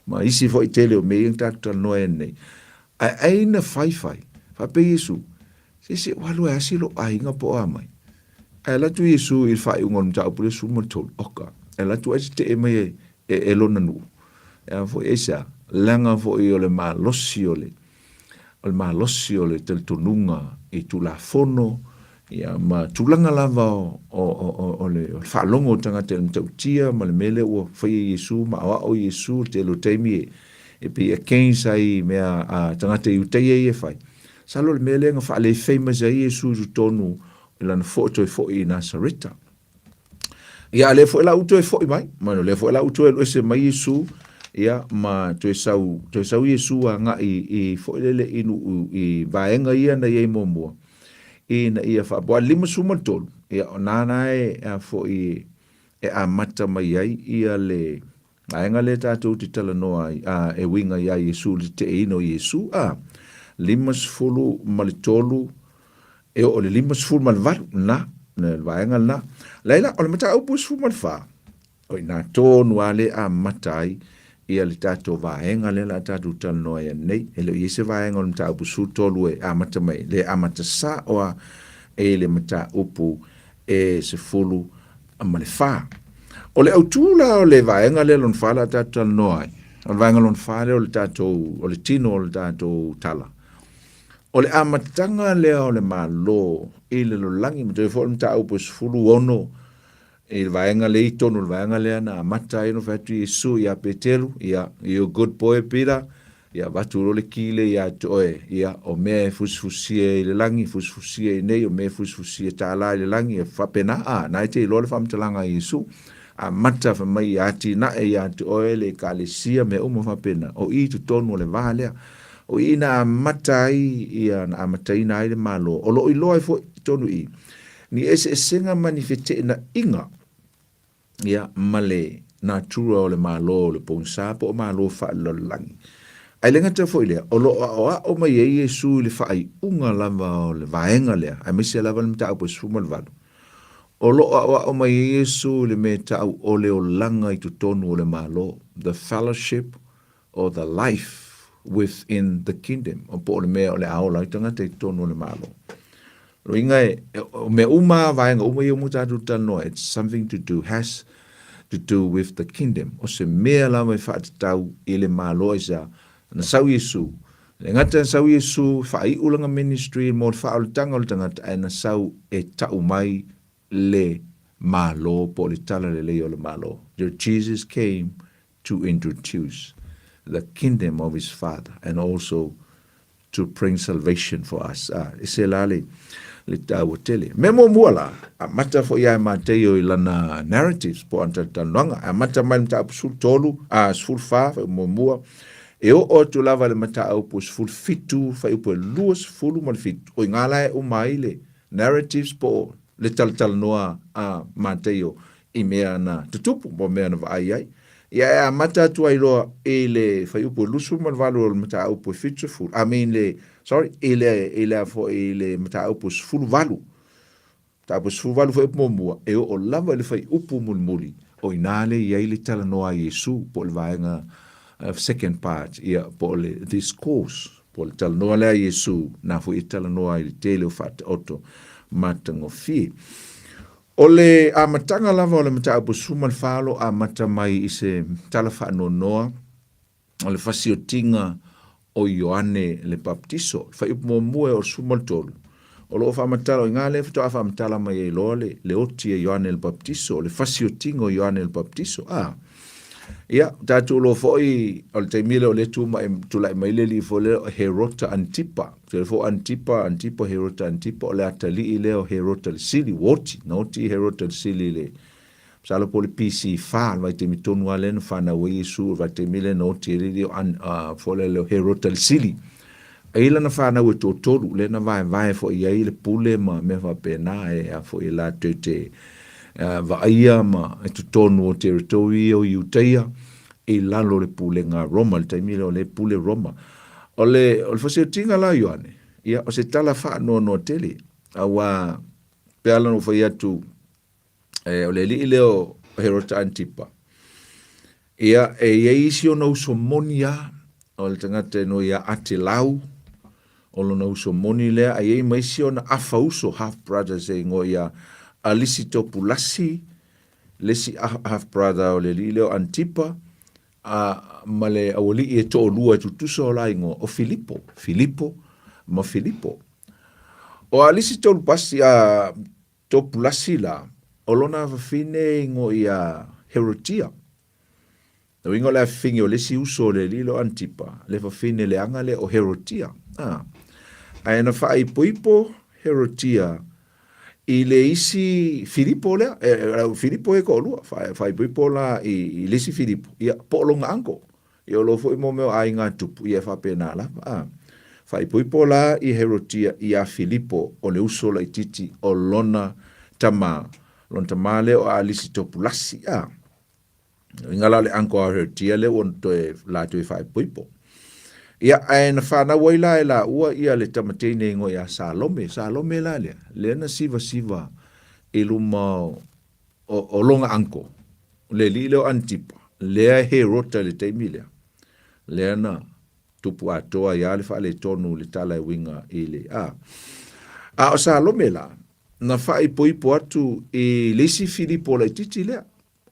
ma isi foi tele o mea ia na tatou talanoa ai nei. Ae ai na faifai, faapea Iesu, Se se ua alu ai asi lou aiga po o a mai. Ae alu atu Iesu i le faaiuga o le mataupu lea 13, oka, e alu atu ai tetee mai e, e, e lona nuu. E a foi, aisea? Leaga foi o le malosi o le, o le malosi o le talitonuga i Tulafono, ia, ma tulaga lava o, o, o, o, le, o le faalogo o tagata i le matautia ma le mea lea ua faia e Iesu ma aoao Iesu, le tele o taimi e, e pei against ai i mea a tagata Iutaia ia e fai. Masalo o le mea lea na faale famous ai Iesu i totonu i lana foi toe foi i Nasareta. Ia a lea foi la ua toe foi mai, ma o lea foi la ua toe alu ese mai Iesu, ia ma toe sau, toe sau Iesu agai i foi lele i nuu i vaega ia na i ai muamua, ina ia faapoa 53, ia o nana e a foi e amata mai ai ia le Vaega lea tatou te talanoa ai, a, e uiga iā Iesu, le teteeina o Iesu, a, 53 e oo i le 58, lena, le vaega lena. Laila, o le mataupu 14, o i ina tonu lava lea e amata ai ia le tatou vaega lea o le a tatou talanoa ai nei. E le o i ai se vaega o le mataupu 13 e amata mai, le amata sao lava i le mataupu e 14. O le autu la o le vaega lea lona fa la tatou talanoa ai, o le vaega lona fa lea o le tatou, o le tino o le tatou tala. O le amataga lea o le Malo i le lalolagi, ma toe foi le mataupu e 16 i le vaega lea i totonu o le vaega lea na amata ai ona fai atu Iesu ia Peteru, ia, you good boy Peter, Ia avatu loa le ki lea ia te oe, ia, o mea e fusifusia i le lagi, fusifusia i nei, o mea e fusifusia tālā i le lagi, e faapena, a, na e te iloa le faamatalaga a Iesu. Amata fai mai ia atinae ia te oe le ekalesia, mea uma faapena, o i totonu o le va lea. O i na amata ai, ia, na amataina ai le Malo. O lo o iloa ai foi i totonu i i, ni eseesega ma ni feteenaiga, ia, ma le natura o le Malo o le pogisa po o Malo faalelalolagi. Ae le gata foi i lea, o lo o aoao mai ai Iesu i le faaiuga lava o le vaega lea, aemaise lava le mataupu e 18, o lo o aoao mai ai Iesu i le mea e tau o le olaga i totonu o le Malo, the fellowship or the life within the kingdom, po o le mea o le a ola ai tagata i totonu o le Malo. Loiga e, o mea uma, vaega uma ia uma tatou talanoa, it's something to do, has to do with the kingdom. O se mea lava e faatatau i le Malo aisea, na sau Iesu, le gata na sau Iesu, faaiu lana ministry mo le faaolataga o le tagata, ae na sau e tau mai le Malo po o le talalelei o le Malo. Jesus came to introduce the kingdom of his father and also to bring salvation for us. Ah, e se la le, le taua tele. Me muamua la, amata foi ia e Mateio i lana narratives po o ana talatalanoaga. Amata mai le mataupu 13, a, 14, faaiupu muamua, e oo atu lava i le mataupu 17, faaiupu e 27. O i ina la e uma ai le narratives po o le talatalanoa a Mateio i mea na tutupu po o mea na vaai ai. Ia e amata atu ai loa i le fuaiupu e 28 o le mataupu e 70, I mean le, sorry, i le, i le a foi i le mataupu e 18, mataupu e 18 fuaiupu muamua, e oo lava i le fuaiupu mulimuli, o i ina lea e i ai le talanoa a Iesu, po o le vaega second part, ia, po o le discourse, po o le talanoa lea a Iesu, na foi e talanoa ai i le tele o faataoto matagofie. O le amataga lava o le mataupu 14 o lo o amata mai i se tala faanoanoa o le fasiotiga o Ioane le Papatiso. Le fuaiupu muamua o le 13, o lo o faamatala, o i ina lea faatoa faamatala mai ai loa le, le oti a Ioane le Papatiso, le fasiotiga o Ioane le Papatiso. A, ia, tatou iloa foi, o le taimi lea o lea tu mai, tulai mai le alii foi lea o Herota Antipa. Tele foi Antipa, Antipa, Herota Antipa, o le atalii lea o Herota le Sili, ua oti, na oti Herota le Sili i le, masalo po o le BC 4, le vaitaimi tonu lava lea na fanau ai Iesu, o le vaitaimi lea na oti ai le alii o An, foi lea o Herota le Sili. E i ai lana fanau e toatolu, lea na vaevae foi i ai le pule ma mea faapena, e a foi e latou te vaaia ma i totonu o territory ia o Iutaia, i lalo o le pulega a Roma, i le taimi lea o lea e pule Roma. O le, o le fasiotiga la o Ioane, ia, o se tala faanoanoa tele, auā, pe ala ona ou fai atu, e, o le alii lea o Herota Antipa, ia, e i ai isi ona uso moni lava, o le tagata e igoa ia Atelau, o lona uso moni lea, a i ai ma isi ona afa uso, half brothers, e igoa ia Alisitopulasi, le isi half brother o le alii lea o Antipa, a, ma le aualii e toalua e tutusa o la igoa, o Filipo, Filipo ma Filipo. O Alisi Tolupasi, a, Topulasi la, o lona afafine e igoa ia Herotia. Le uiga o le afafine o le isi uso o le alii lea o Antipa, le fafine leaga lea o Herotia. A, ae na faaipoipo Herotia i le isi Filipo lea, e, e, Filipo e toalua, faaipoipo la i, i le isi Filipo, ia, po o lona uncle. Ia o lo foi mo mea o aiga tupu, ia e faapena lava. A, faaipoipo la i Herotia iā Filipo o le uso laitiiti o lona tamā, lona tamā lea o Alisitopulasi. A, uiga la o le uncle a Herotia lea ua toe latou e faaipoipo. Ia, ae na fanau ai la e laua ia le tama teine e igoa ia Salome. Salome la lea, lea na sivasiva i luma o, o, o lona uncle, le alii lea o Antipa, lea e Herota i le taimi lea, lea na tupu atoa ai lava le faaletonu i le tala e uiga i le, a. A o Salome la, na faaipoipo atu i le isi Filipo laitiiti lea.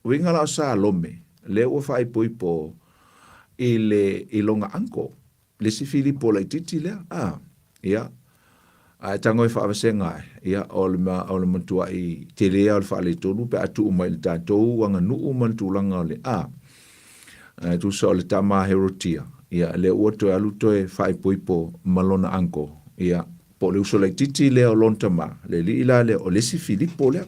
Uiga la o Salome, lea ua faaipoipo i le, i lona uncle, le isi Filipo laitiiti lea, a, ia, a e tago e faavasega ae, ia, o le, o le matuai tele lava o le faaletonu pe a tuu mai i le tatou aganuu ma le tulaga o le, a, e tusa o le tama a Herotia, ia, lea ua toe alu toe faaipoipo ma lona uncle, ia, po o le uso laitiiti lea o lona tama, le alii la lea, o le isi Filipo lea.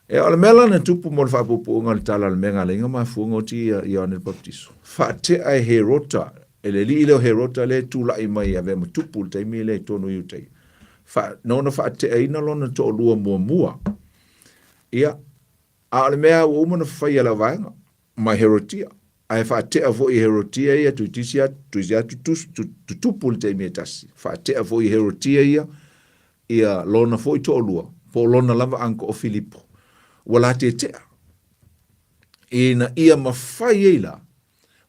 E, o le mea la na tupu mo le faapuupuuga o le tala o le mea na ala ai ona mafua ona oti ia Ioane le Papatiso, faatea e Herota, e le alii lea o Herota lea e tulai mai e avea ma tupu i le taimi lea i totonu o Iutaia, fa, na ona faateaina lona toalua muamua. Ia, a o le mea ua uma ona faia e lau vaega, ma Herotia, ae faatea foi e Herotia ia toeitiiti lava, toeitiiti lava tutupu i le taimi e tasi, faatea foi e Herotia ia ia lona foi toalua, po o lona lava uncle o Filipo, ua latetea, ina ia mafai ai la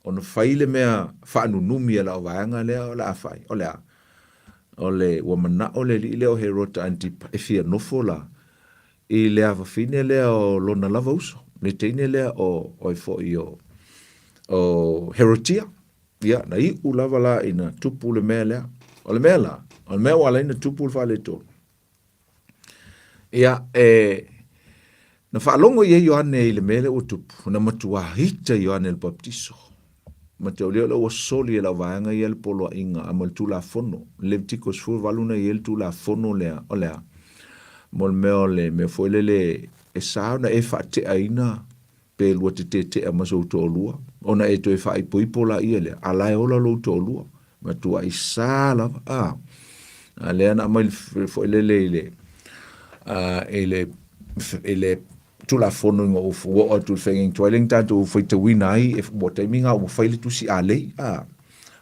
ona fai le mea faanunumi a lau vaega lea o le a fai, o le a? O le, ua manao le alii lea o Herota Antipa e fia nofo la i le afafine lea o lona lava uso, le teine lea o, oi foi o, o Herotia. Ia, na iu lava la ina tupu le mea lea. O le mea la, o le mea ua ala ai ona tupu le faaletonu, ia, e, na faalogo i ai Ioane i le mea lea ua tupu, na matuā ita Ioane le Papatiso. Mataulia o lea ua soli e lau vaega ia le poloaiga a ma le Tulafono, Levitiko 18 na i ai le Tulafono lea, o le a? Mo le mea o le mea foi lele e sa ona e faateaina pe lua te tetea ma sou toalua, ona e toe faaipoipo laia lea, a la e ola lou toalua. Matuai sa lava, a. A lea na aumai foi lele i le, a, i le, i le, Tulafono ina ua oo atu i le feagaiga tuai lea na tatou faitauina ai, e, ua taimi na ua fai le tusi alei, a,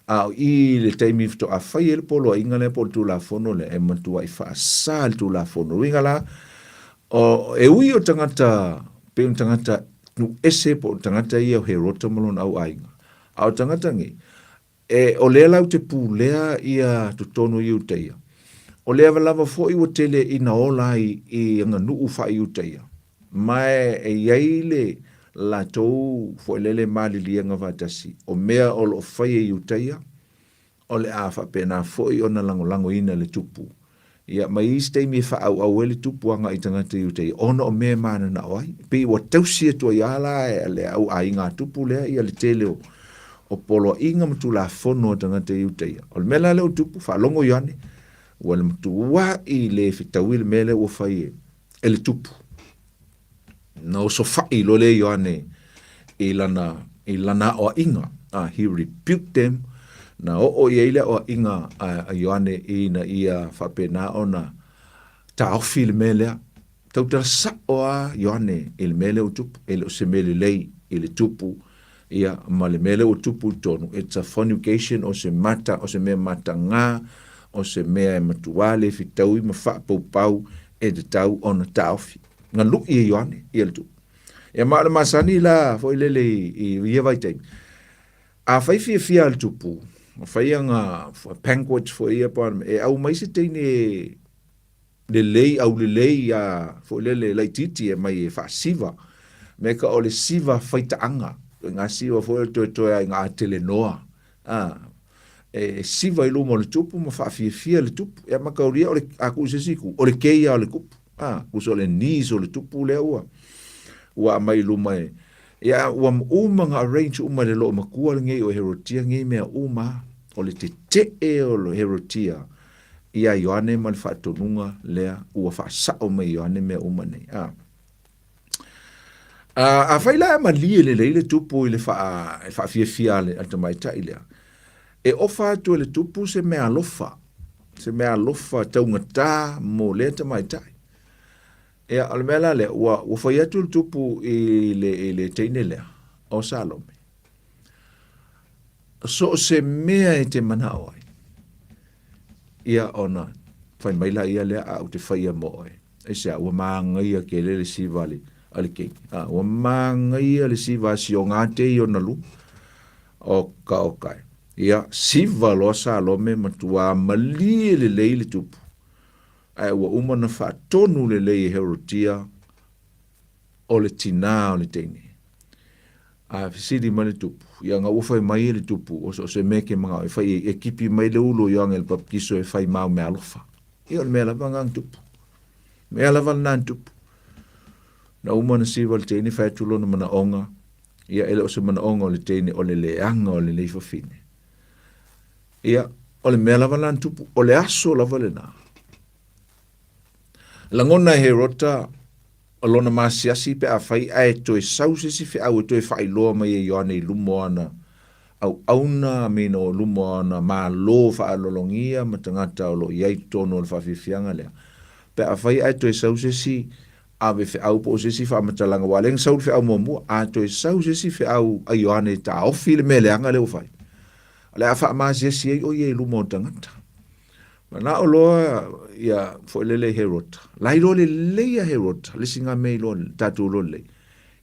a o i le taimi faatoa fai ai le poloaiga lea po o le Tulafono lea, e matuai faasa le Tulafono. O le uiga la, o, e ui o tagata, pei o tagata nuu ese po o tagata ia o Herota ma lona auaiga, a o tagata nei, E, o lea latou te pulea ia totonu o Iutaia, o lea lava foi ua tele ina ola ai i aganuu faa-Iutaia, ma e i ai le latou foi lele maliliega faatasi, o mea o lo o fai e Iutaia, o le a faapena foi ona lagolagoina e le tupu. Ia, ma i isi taimi e faaauau ai le tupu agai i tagata Iutaia, ona o mea e mananao ai. E pei ua tausi atu ai lava la e le au aiga a tupu lea ia le tele o, o poloaiga ma tulafono a tagata Iutaia. O le mea la lea ua tupu, faalogo Ioane, ua le matuai le fetaui le mea lea ua fai e, e le tupu. Na osofai loa lea Ioane i lana, i lana aoaiga. He rebuked them. Na oo i ai le aoaiga a Ioane ina ia faapena ona taofi le mea lea. Tautala sao lava Ioane i le mea lea ua tupu. E le o se mea lelei i le tupu ia, ma le mea lea ua tupu i totonu. It's a fornication, o se mata, o se mea mataga, o se mea e matuā le fetaui ma faapaupau e tatau ona taofi. Na lui e Ioane ia le tupu. Ia ma o le masani la foi lele i, i ia vaitaimi. A fai fiafia a le tupu, a fai aga banquet foi ia pa, e aumai se teine lelei, aulelei a foi lele laitiiti e mai e faasiva. Me ka o le siva faitaaga, ituaiga siva foi lele toetoe lava ina a telenoa. A, e siva i luma o le tupu ma faafiafia le tupu. Ia mataulia o le, a tuu i se isi itu, o le kei lava o le tupu. A, tusa o le knees o le tupu lea ua, ua aumai i luma e, ia ua uma ona arrange uma e le loomatua lenei o Herotia nei mea uma. O le tetee o le Herotia ia Ioane ma le faatonuga lea ua faasao mai e Ioane mea uma nei. A. A, afai la e malie lelei le tupu i le faa, faafiafia a le, a le tamaitai lea, e ofa atu e le tupu se mea alofa, se mea alofa taugata mo lea tamaitai. Ia, o le mea la lea, ua, ua fai atu le tupu i le, i le teine lea, o Salome, so o se mea e te manao ai, ia ona fai mai laia lea, a ou te faia mo oe. Aisea? Ua magaia tele le siva a le, a le keiki. A, ua magaia le siva a si o gate i ona luma. Oka, oka e. Ia, siva loa Salome matuā malie lelei le tupu. Ae ua uma ona faatonu lelei e Herotia o le tinā o le teine. A fesili mai le tupu, ia na ua fai mai e le tupu, o so o se mea e te manao e fai ai, e kipi mai le ulu o Ioane le Papatiso e fai mau meaalofa. Ia o le mea lava lena na tupu. Mea lava lena na tupu. Na uma ona siva le teine, fai atu lona manaoga, ia e le o se manaoga o le teine, o le leaga o lenei fafine. Ia, o le mea lava lena na tupu, o le aso lava lena. Lagona e Herota o lona masiasi pe afai ae toe sau se isi feau e toe faailoa mai e Ioane i luma o ana auauna a me no luma o ana malo faalologia ma tagata o lo o i ai i totonu o le faafiafiaga lea. Pe afai ae toe sau se isi ave feau po o se isi faamatalaga, aua o lea na sau le feau muamua, a toe sau se isi feau a Ioane e taofi le mea leaga lea ua fai, o le a faamasiasi ai o ia i luma o tagata. Manao loa ia foi lele i Herota. La iloa lelei ia Herota, le isi na mea iloa tatou iloa lelei.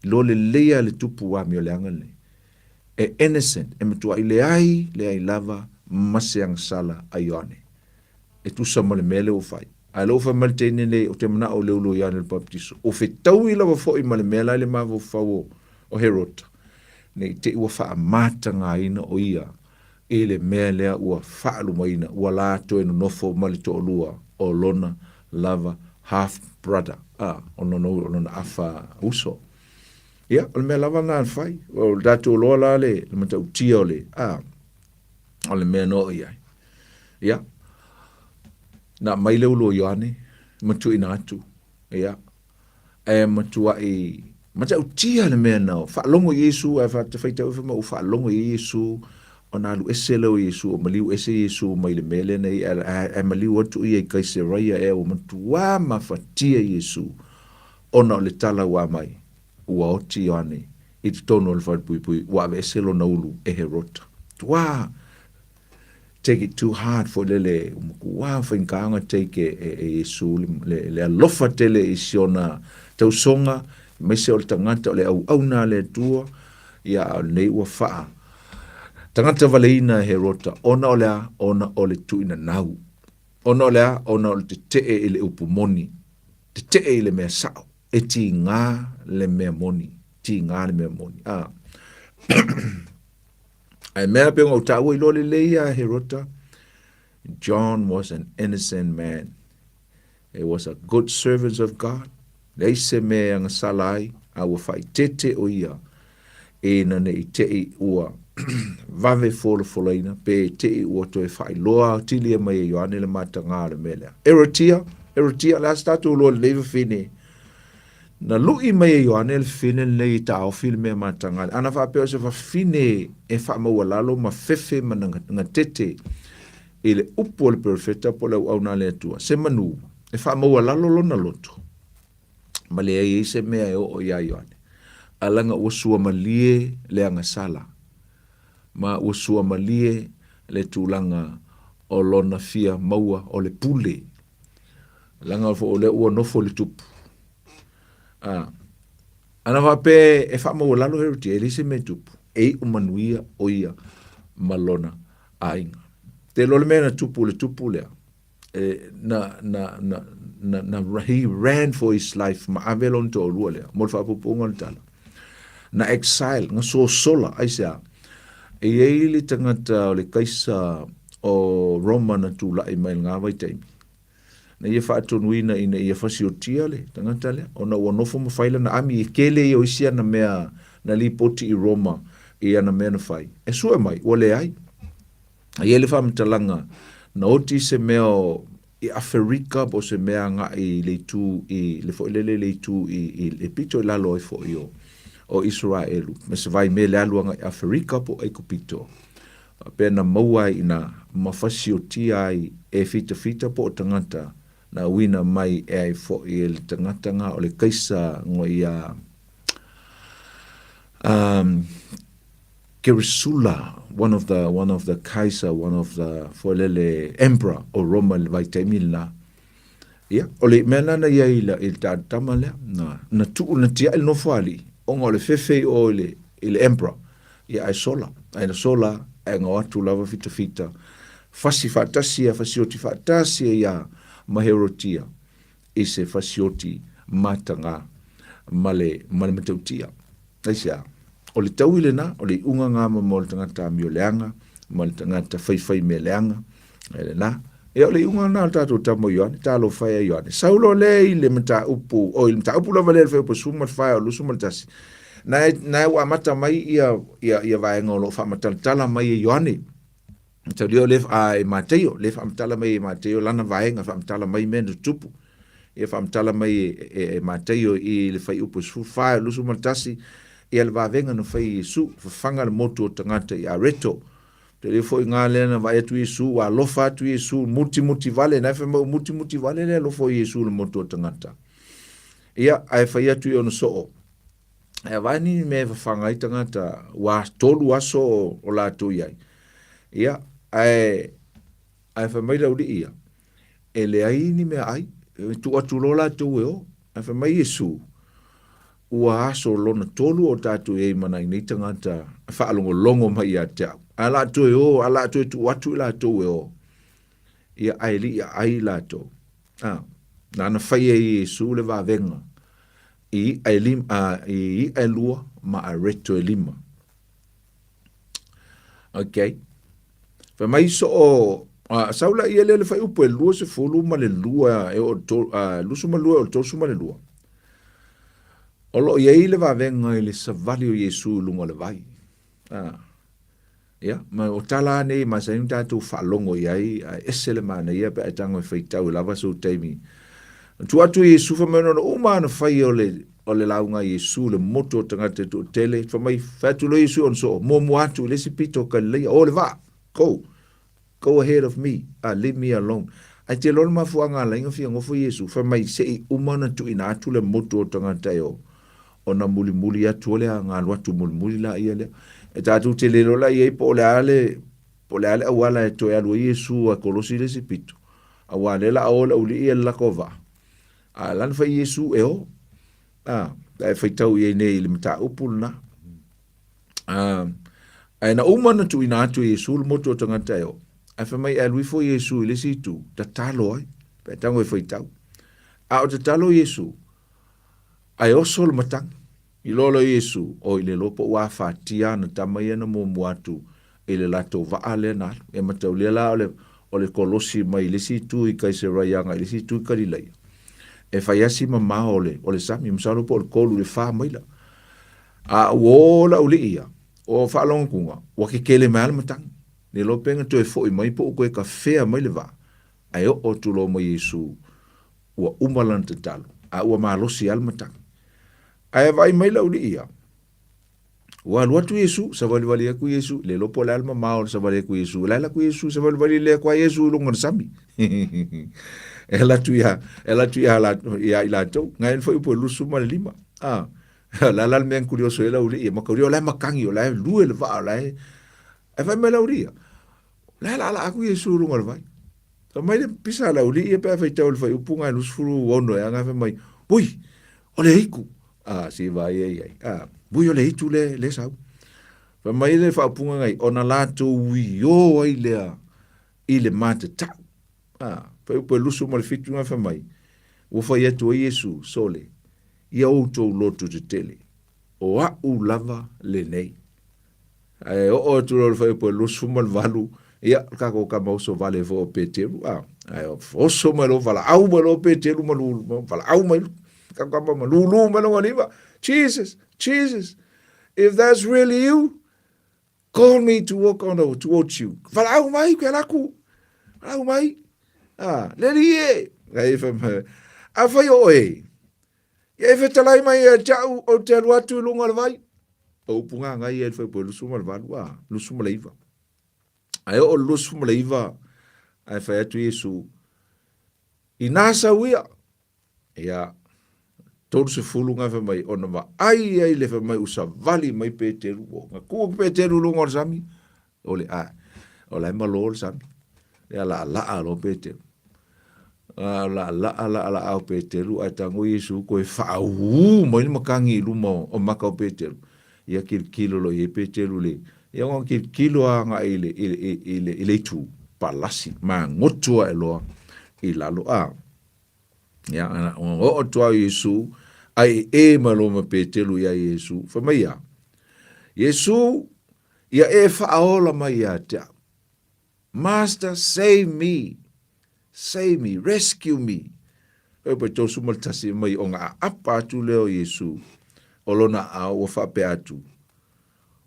Iloa lelei ia le tupu amioleaga lenei. E innocent, e matuai leai, leai lava ma se agasala a Ioane. E tusa ma le mea lea ua fai. Ae lea ua fai mai le teine nei, ou te manao i le ulu o Ioane le Papatiso. Ua fetaui lava foi ma le mea la i le mafaufau o, o Herota, ne i te i ua faamatagaina o ia i le mea lea ua faalumaina, ua la toe nonofo ma le toalua o lona lava half brother, a, o lona, o lona afa uso. Ia, o le mea lava lena na fai. O le tatou iloa la le, le matautia o le, a, o le mea na oo i ai. Ia, na aumai le ulu o Ioane ma tuuina atu, ia, e matuai matautia le mea na faalogo i Iesu ae faitau fai mai ua faalogo i Iesu ona alu ese lea o Iesu o maliu ese Iesu mai le mea lea na i ai ae maliu atu ia i Kaiseraia ea ua matuā mafatia Iesu. Ona o le tala ua aumai, ua oti Ioane i totonu o le falepuipui, ua aveese lona ulu e Herota. Ua take it too hard foi lele, ua matua faigata ona take e, e, e Iesu le, le, le alofa tele i si ona tausoga, aemaise o le tagata o le auauna a le Atua, ia a o lenei ua faa tagata valeina e Herota, ona o le a? Ona o le tuuinanau. Ona o le a? Ona o le tetee i le upu moni, tetee i le mea sao, e tiga le mea moni, tiga le mea moni. A. Ae mea pe ona ou taua iloa lelei ia Herota, John was an innocent man. He was a good servant of God. Leai se mea e agasala ai, a ua faaeteete o ia ina ne i te i ua vave folafolaina, pe te i ua toe faailoa atilia mai e Ioane le matagā o le mea lea. Erotia, Erotia, o le a se tatou iloa i lenei fafine? Na lu'i mai e Ioane le fafine lenei e taofi le mea matagā lea. Ana faapea o se fafine e faamaualalo ma fefe ma gatete i le upu a le perofeta po o le auauna a le Atua, se manu e faamaualalo lona loto, ma leai ai se mea e oo iā Ioane. A laga ua suamalie le agasala, ma ua suamalie le tulaga o lona fia maua o le pule. Leaga foi o lea ua nofo i le tupu. A, ana faapea e faamaualalo Herotia, e leai se mea e tupu, e iu manuia o ia ma lona aiga. Te iloa le mea na tupu i le tupu lea, e, na, na, na, na, na, he ran for his life ma ave lona toalua lea, mo le faapuupuuga o le tala. Na exile, na sosola, aisea? E i ai le tagata o le kaisa o Roma na tulai mai i lena vaitaimi, na ia faatonuina ina ia fasiotia le tagata lea, ona ua nofo ma fai lana ami, e tele ia o isi ana mea na lipoti i Roma i ana mea na fai. E sue mai, ua leai. E i ai le faamatalaga, na oti se mea o i Aferika po o se mea agai i le itu i le foi lele le itu i, i le pito i lalo ai foi o, o Iseraelu, ma se vaimea le alu agai Aferika po o Aikupito. Faapea na maua ai ina ma fasiotia ai e fitafita po o tagata na uina mai e ai foi e le tagata nga o le kaisa ngoi ia um, Keresula, one of the, one of the Kaiser, one of the, foi lele, Emperor o Roma i le vaitaimi lena. Ia, o le mea lena na i ai i le, i le tama lea, na, na tuu, na tiai le nofoalii, ona o le fefe i o i le, i le Emperor. Ia, ae sola, ae na sola, ae na o atu lava fitafita, fasi faatasi ia, fasioti faatasi ia ma Herotia i se fasioti matagā ma le, ma le matautia. Aisea? O le taui lena, o le iuga ngā ma mo le tagata amio leaga, ma le tagata faifai mea leaga, e lena. Ia o le iuga lena o le tatou tama o Ioane, talofa e a Ioane. Sau loa lea i le mataupu, o i le mataupu lava lea i le fuaiupu 14 o le 21, na e, na e ua amata mai ia, ia, ia vaega o lo o faamatalatala mai e Ioane. Taulia o le, a, e Mateio, le faamatala mai e Mateio lana vaega, faamatala mai mea na tutupu. Ia faamatala mai e, e, e Mateio i le fuaiupu 14, 21, ia le vavega na fai e Iesu, fafaga le motu o tagata i Areto. Taulia foi ngā lea na vaai atu Iesu, ua alofa atu Iesu, mutimuti vale, na e fai mai ua mutimuti vale le alofa o Iesu i le motu o tagata. Ia, ae fai atu i ona soo, E avai ni mea e fafaga ai tagata, ua tolu aso o latou i ai. Ia, ae, ae fai mai le aualii ia, e leai ni mea ai, e tuu atu loa latou e o. Ae fai mai Iesu, ua aso lona tolu o tatou i ai ma nai nei tagata e faalogologo mai ia te au. Ae o le a toe o, ae o le a toe tuu atu i latou e o. Ia, ae le i aai latou. A, nana fai e Iesu le vavega i iʻa e lima, a, i iʻa e lua ma areto e lima. Okay. Fai mai so o, a, sau la ia lea le fuaiupu e 22 e oo tol, a, 22 e oo i le 32. O lo o i ai le vavega i le savali o Iesu i luga o le vai. A, Ia, ma o tala lava nei e masani ona tatou faalogo i ai, ae ese le manaia pe a e tago e faitau e lava sou taimi. Na tuu atu e Iesu, fai mai ona uma lava ona fai o le, o le lauga a Iesu, le motu o tagata e toatele, fai mai, fai atu loa Iesu i ona soo, muamua atu i le isi pito o Kalileia, o le vaa, go, go ahead of me, leave me alone. Ae te iloa le mafuaaga ala ai na fia nofo Iesu, fai mai se i uma ona tuuina atu le motu o tagata e o, ona mulimuli atu o lea ona alu atu mulimuli laia lea. E tatou te le iloa la i ai po o le a le, po o le a le auala e toe alu ai Iesu a kolosi le isi pito, aua o lea o le a o le aualii ia i le latou vaa, a o la na fai Iesu e o. A, ae faitau i ai nei i le mataupu lena. A, ae na uma ona tuuina atu e Iesu le motu o tagata e o, ae fai mai e alu ifo Iesu i le isi itu, tatalo ai, pe a tago e faitau. A o tatalo Iesu, ae oso le matagi. Iloa loa Iesu, oi le iloa po ua afatia ana tama ia na muamua atu i le latou vaa lea na alu. E mataulia la o le, o le kolosi mai le isi itu i Kaiseraia agai i le isi itu i Kalilaia. E fai lava si mamao o le, o le sami, masalo po o le 3 i le 4 maila. A ua o le aualii ia, ua faalogo atuga, ua kekele mai lava le matagi. Le iloa pe na toe foi mai po ua toe tafea mai le vaa, ae oo atu loa ma Iesu, ua uma lana tatalo, a ua malosi lava le matagi. Ae vaai mai le aualii ia, ua alu atu Iesu, savalivali atu Iesu, le iloa po o le a le mamao o le savali atu Iesu, o le a alu atu Iesu, savalivali lea atu lava Iesu i luga o le sami. E alu atu ia, e alu atu ia, ia i latou, nai le fuaiupu e 25. Ah, o le a la le mea na tulioso ai le aualii ia, mataulia o la e matagi, o la e lue le vaa, o la e... Ae fai mai le aualii ia, o la e laalaa atu Iesu i luga o le vai. Fai mai le pisa a le aualii ia pe a faitau i le fuaiupu na e 26 ea, na fai mai, ui, o le hitu. Ah, si vai ai ai. Ah, ui o le hitu le, le sau. Fai mai le faaupuga ngai, ona latou uiō ai lea i le matatau. Ah, fuaiupu e 27 na fai mai, ua fai atu ai Iesu, sole, ia outou loto tetele, o a'u lava lenei. Ae oo atu loa i le fuaiupu e 28, ia, o le tatou tama oso vale foi o Peteru, a, ae oso mai loa, valaau mai loa Peteru ma lulu, valaau mai tatou tama ma lulu mai lona lima, Jesus, Jesus, if that's really you, call me to walk on the, towards you. Valaau mai, ke alu aku, valaau mai, a, le alii e, Ae fai mai, afai o oe, Ia e fetalai mai ia te au, ou te alu atu i luga o le vai. O upu gagai ia i le fuaiupu e 28, a, 29. Ae oo i le 29, ae fai atu Iesu, Inā sau ia, ia, 30 nga fai mai, ona vaai ai le fai mai ua savali mai Peteru, ua na tuu atu Peteru i luga o le sami, o le a, o la e malo le sami. Ia laalaa loa Peteru. A laalaa laalaa o Peteru ae tago Iesu toe faaū mai le matagi i luma o maka o Peteru. Ia tilotilo loa i ai Peteru i le, ia ona tilotilo agai i le, i le, i le, i le itu, palasi, magoto ae loa i lalo. A, ia, ona oo atu lava o Iesu, ae ee mai loa ma Peteru iā Iesu, fai mai ia, Iesu, ia e faaola mai ia te au. Master, save me! Save me! Rescue me! Fai mai 31 mai ona aapa atu lea o Iesu o lona aao ua faapea atu,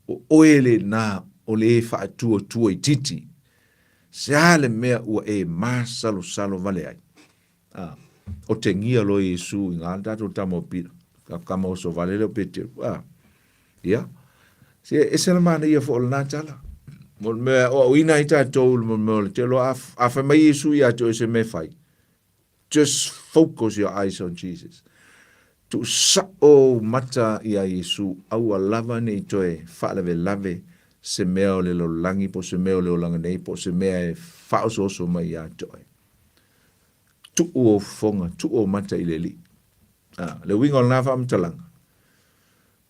O oe lena o le e faatuatua itiiti, se a le mea ua e masalosalo vale ai? A, otegia loa Iesu i ngā le tatou tama o Pita, tama oso vale lea o Peteru. A, ia, se ese le manaia foi o lena tala. Mo le mea o auina ai tatou i le mea o le tele, a, a fai mai Iesu ia te oe se mea e fai, just focus your eyes on Jesus. Tuusao ou mata iā Iesu, aua lava ne i toe faalavelave se mea o le lalolagi po o se mea o le olaga nei po o se mea e faaosooso mai ia te oe. Tuu ou fofoga, tuu ou mata i le Alii. A, le uiga o lena faamatalaga,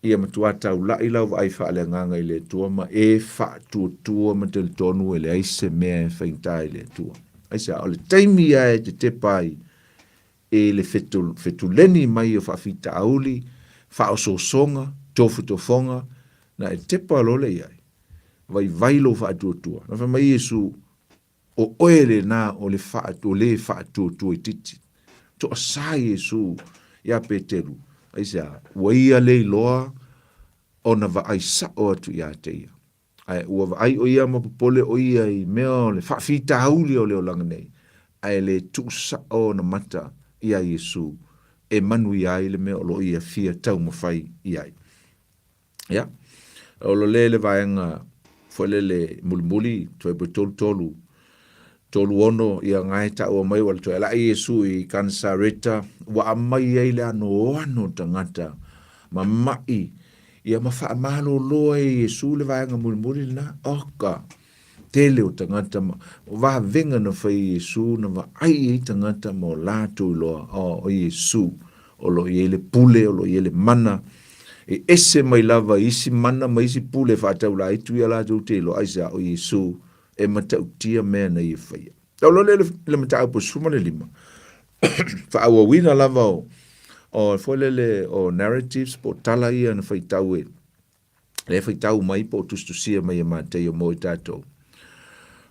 ia matua taula'i lau vaai faaleagaga i le Atua ma e faatuatua ma talitonu e leai se mea e faigata i le Atua. Aisea? O le taimi lava e tetepa ai i le fetu, fetuleni mai o faafitauli, faaosoosoga, tofotofoga, na e tepa loa lea i ai, vaivai lou faatuatua. Na fai mai Iesu, O oe lena o le o le faatuatuaitiiti. Toasā Iesu iā Peteru, aisea, ua ia le iloa ona vaai sao atu ia te ia. Ae ua vaai ʻo ia ma popole ʻo ia i mea o le faafitauli o le olaga nei, ae le tuu sao ona mata iā Iesu e manuia ai le mea o lo o ia fia taumafai i ai. Ia, o lo le le vaega foi lele mulimuli, fuaiupu e 33. 36, ia ngae taua mai ua le toe alai Iesu i Kanesareta, ua aumai ai le anoano o tagata ma ma'i, ia ma faamalolo ai e Iesu le vaega mulimuli lena. Oka! Tele o tagata ma o vavega na fai e Iesu na vaai ai tagata ma o latou iloa, o, o Iesu o lo o i ai le pule, o lo o i ai le mana, e ese mai lava i isi mana ma isi pule faataulaitu ia latou te iloa, aisea, o Iesu e matautia mea na ia faia. Tau loa lea i le mataupu e 15, faaauauina lava o, o foi lele o narratives po o tala ia na faitau e lea faitau mai po o tusitusia mai e Mataio mo i tatou.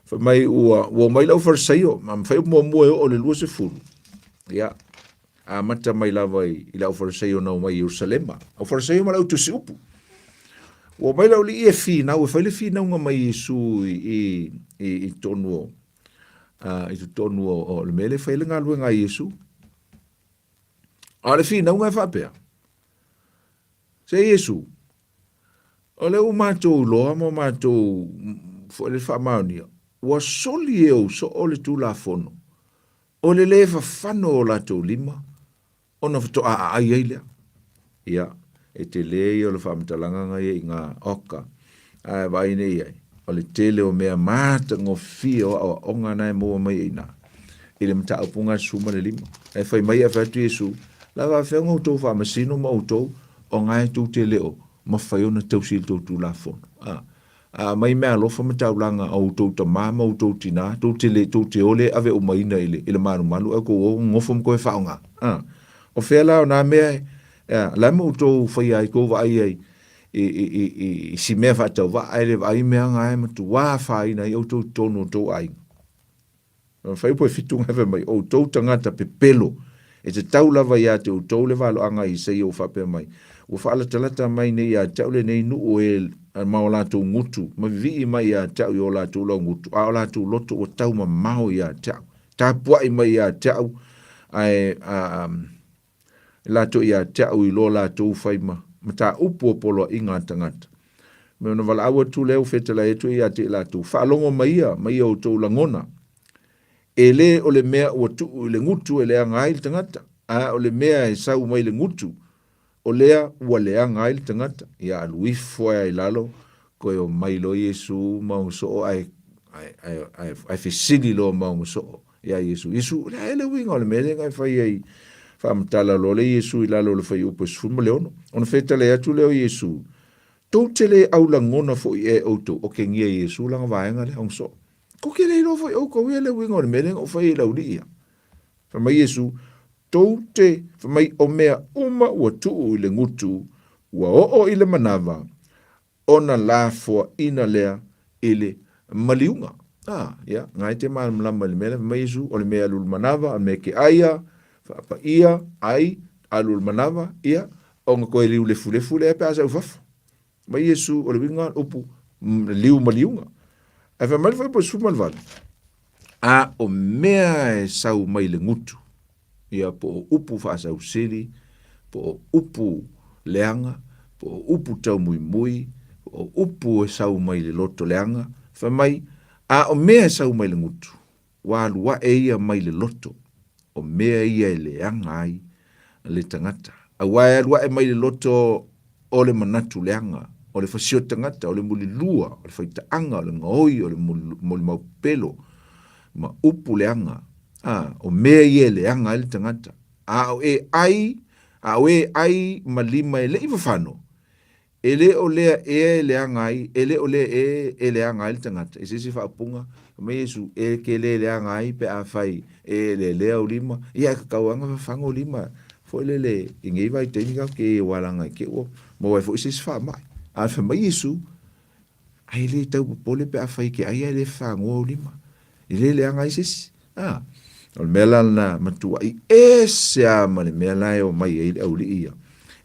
Fai mai ua, ua omai le aufarisaio, ma fai muamua e oo i le 20, ia, amata mai lava i, i le aufarisaio na omai i Ierusalema. Aufarisaio ma le autusi upu. Ua omai le aualii e finau, e fai le finauga mai Iesu i, i, i, i totonu o, i totonu o, o le mea lea e fai ai le galuega a Iesu. A o le finauga e faapea, Se Iesu, o lea ua matou iloa ma matou foi le faamaonia, ua soli e ou soo le Tulafono, o le lē fafano o latou lima ona faatoa aai ai lea. Ia, e tele ia o le faamatalaga na ia i ina, oka, ae vaai nei i ai, o le tele o mea matagofie o aoaoga na e maua mai ai i ina, i le mataupu na 15. Ae fai mai ae fai atu Iesu, La faafefea ona outou faamasino ma outou, o na e tou te le o mafai ona tausi i le tou Tulafono. A, a aumai meaalofa ma taulaga a outou tama ma outou tina, tou te le, tou te o le ave umaina i le, i le malumalu ae outou o nonofo ma toe faaaoga. A, o fea la o na mea e, a, la e ma outou faia ai, tou vaai ai i, i, i, i, i si mea faatauvaa ae le vaai mea na e matuā afaina ai outou i totonu o outou aiga. Na fai upu e fitu na fai mai, Outou tagata pepelo, e tatau lava ia te outou le valoaga a Isaia ua faapea mai, Ua faalatalata mai nei ia te au lenei nuu e ma o latou gutu, ma vivii mai ia te au i o latou laugutu, a o latou loto ua taumamao ia te au. Tapuai mai ia te au, ae a, latou ia te au i lo latou fai ma mataupu o poloaiga a tagata. Me ona valaau atu lea ua fetalai atu ai ia te i latou, Faalogo mai ia, mai ia outou lagona. E le o le mea ua tuu i le gutu e leaga ai le tagata, a o le mea e sau mai le gutu, o lea ua leaga ai le tagata. Ia alu ifo ae i lalo, koe omai loa Iesu ma ona soo ae, ae, ae, ae, ae fesili loa ma ona soo iā Iesu. Iesu, o le a ea le uiga o le mea lea na e fai ai? Faamatala loa lea Iesu i lalo o le fuaiupu e 16. Ona fetalai atu lea o Iesu, Tou te le aulagona foi ea e outou, okegia e Iesu lana vaega lea, ona soo. Tou te le iloa foi outou ia le uiga o le mea lea na ou fai ai i le aualii ia. Fai mai Iesu, Tou te, fai mai, o mea uma ua tuu i le gutu, ua oo i le manava, ona lafoaina lea i le maliuga. A, ia, na e te malamalama i le mea lea, fai mai Iesu, o le mea e alu i le manava, o le mea e ke aia, faapaia, ai, alu i le manava, ia, ona toe liu lefulefu lea pe a sau i fafo. Fai mai Iesu, o le uiga, upu, liu maliuga. Ae fai mai le fuaiupu 18, a o mea e sau mai le gutu, ia po o upu faasausili, po o upu leaga, po o upu taumuimui, po o upu e sau mai le loto leaga, fai mai, a o mea e sau mai le gutu, ua alu ae ia mai le loto, o mea ia e leaga ai le tagata. Aua e alu ae mai le loto o le manatu leaga, o le fasio tagata, o le mulilua, o le faitaaga, o le gaoi, o le molimau pepelo, ma upu leaga, a, o mea ia e leaga ai le tagata. A o e ai, a o e ai ma lima e le i fafano, e le o lea ea e leaga ai, e le o lea ea e leaga ai le tagata. I se isi faaupuga, fai mai Iesu, e ke le leaga ai pe afai e eleelea ou lima, ia e tatau lava ona fafaga ou lima foi lele i nei vaitaimi tatou te i ai aua leaga i te i ua maua ai foi se isi faamai. Ae fai mai Iesu, Ai e le tau popole pe afai e te ai ae le fafagoa ou lima. E le leaga ai se isi. A, o le mea la lena matuai ese lava ma le mea la e omai ai le aualii ia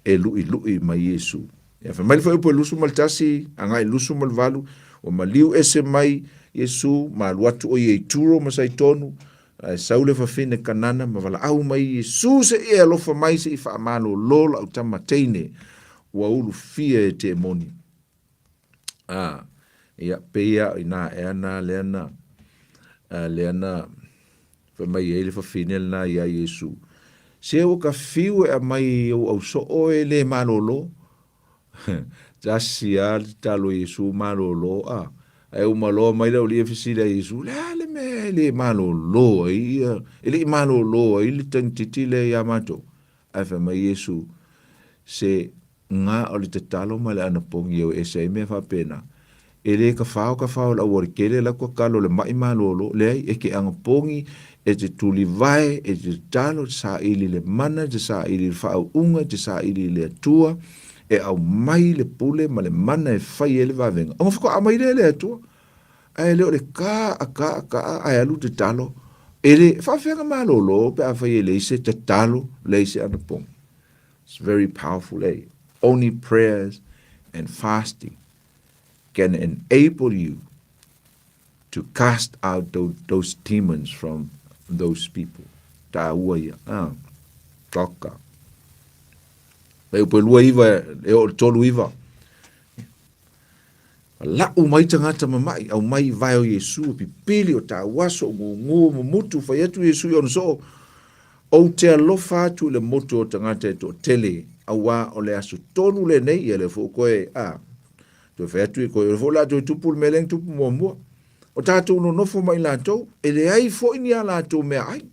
e luʻiluʻi mai Iesu. Ia, fai mai le fuaiupu e 21 agai i le 28, ua maliu ese mai Iesu ma alu atu o ia i Turo ma Saitonu, ae sau le fafine Kanana ma valaau mai Iesu seʻi e alofa mai seʻi faamalolo lau tama teine ua ulufia e temoni. A, ia, pei lava o i ina ea na lea na Lea na fai mai ai le fafine lena iā Iesu, Se ua ka fiu e aumai i ou ausoo e lē malōlō. Tasi lava le tatalo a Iesu malōlō, a. Ae uma loa mai le aualii e fesili ia Iesu, Le a le mea e lē malōlō ai ia, e le i malōlō ai le tagititi lea iā matou? Ae fai mai Iesu, Se na o le tatalo ma le anapogi e o ese ai mea faapena. E le kafao kafao i le aualatele la ua tatalo i le mai malolo, leai, e te anapogi, e te tulivae, e te tatalo, e te saili i le mana, e te saili i le faauuga, e te saili i le Atua, e aumai le pule ma le mana e fai ai le vavega, ona faatoa aumai lea e le Atua. Ae le o le ka a ka a ka ae alu tatalo, e le faafefea ona malolo pe afai e leai se tatalo, leai se anapogi. It's very powerful, eh? Only prayers and fasting can enable you to cast out those demons from those people. Tāua ia. Ah, toka. Pai upe 29, e o 39. La'u mai tagata mama'i, aumai i vae o Iesu, o pipili, o tauaso, o gugu, o mumutu, fai atu Iesu i ona soo, Ou te alofa atu i le motu o tagata e toatele, auā o le aso tonu lenei, ia lea foi ua toe, a, toe fai atu i koe, o lea foi o le a toe tupu le mea lea na tupu muamua. O tatou nonofo ma i latou, e leai foi ni a latou meaai.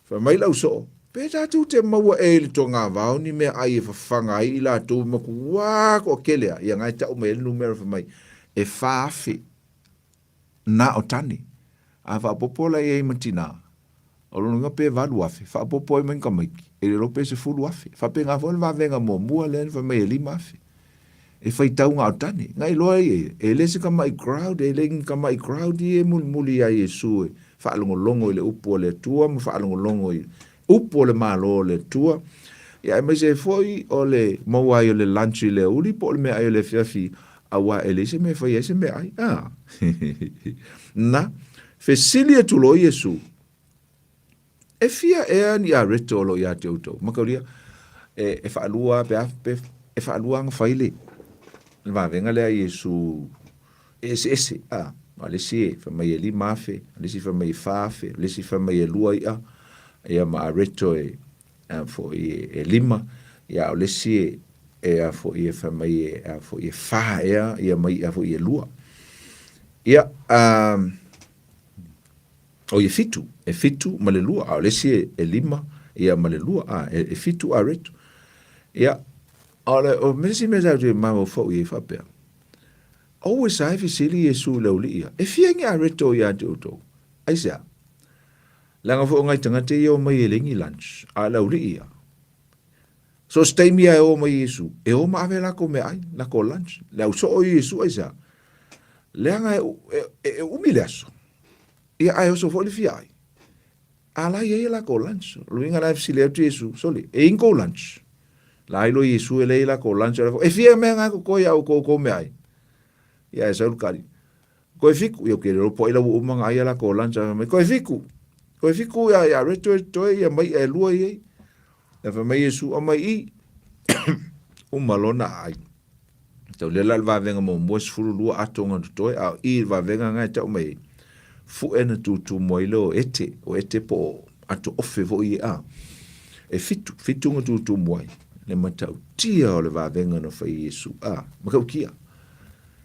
Fai mai lau soo, Pe tatou te maua ea i le togavao ni meaai e fafaga ai i latou e matuā toatele a? Ia na e tau mai ai le numera fai mai, e 4,000 na o tane. A faaopoopo la i ai ma tinā, o lona uiga pe 8,000, faaopoopo ai ma ni tamaiti, e le iloa pe 10,000. Faapena foi le vavega muamua lea na fai mai e 5,000. E faitau na o tane. Na iloa ai e, e le se tamai crowd, e le ni tamai crowd ia e mulimuli iā Iesu e faalogologo i le upu a le Atua ma faalogologo i upu o le Malo o le Atua. Ia aemaise ai foi o le maua ai o le lunch i le aoauli po o le meaai o le afiafi auā e leai se mea e fai ai se meaai. A! Na fesili atu loa Iesu, E fia ea ni areto o lo o ia te outou? Mataulia, e, e faalua pe a, pe, e faalua ona fai le, le vavega lea a Iesu e eseese, a, o le isi e fai mai e 5,000, o le isi fai mai e 4,000, o le isi fai mai e lua i'a, ia ma areto e, a foi e, e lima, ia a o le isi e, e a foi e fai mai e, a foi e fa ea, ia ma i'a foi e lua. Ia, a, Oi e fitu, e fitu ma le lua, a o le isi e lima ia ma le lua, a e fitu areto. Ia, o le o me isi mea sa te mafaufau i ai faapea, always lava e fesili Iesu i le aualii ia, e fia ni areto ia te outou? Aisea? Leaga foi o nai tagata ia e omai e leai ni lunch, a o le aualii ia, so o se taimi lava e o mai Iesu, e o ma ave latou meaai, latou lunch. Le au soo i Iesu aisea? Leaga e, e, e umi le aso. Ia, ae oso foi le fia ai. A la i ai lakou lunch. O le uiga la e fesili atu Iesu, sole, e i ni kou lunch? La iloa Iesu e leai lakou lunch. E fia mea nga totoe ia outou kou meaai? Ia, e sau le tali. Koe fiku. Ia, ou te le iloa po o ai la ua uma ona ai a lakou lunch. Ae fai mai, koe fiku. Koe fiku ia, ia reto e totoe ia maiʻa e lua i ai. Ae fai mai Iesu, aumai i. Uma loa ona aai. Tau lea la le vavega muamua e 12 ato na totoe, a o i le vavega na e tau mai ai, fuʻe na tutumu ai lea o ete, o ete po o ato ofe foi ia, a, e fitu, fitu na tutumu ai le matautia o le vavega na fai e Iesu, a, matautia.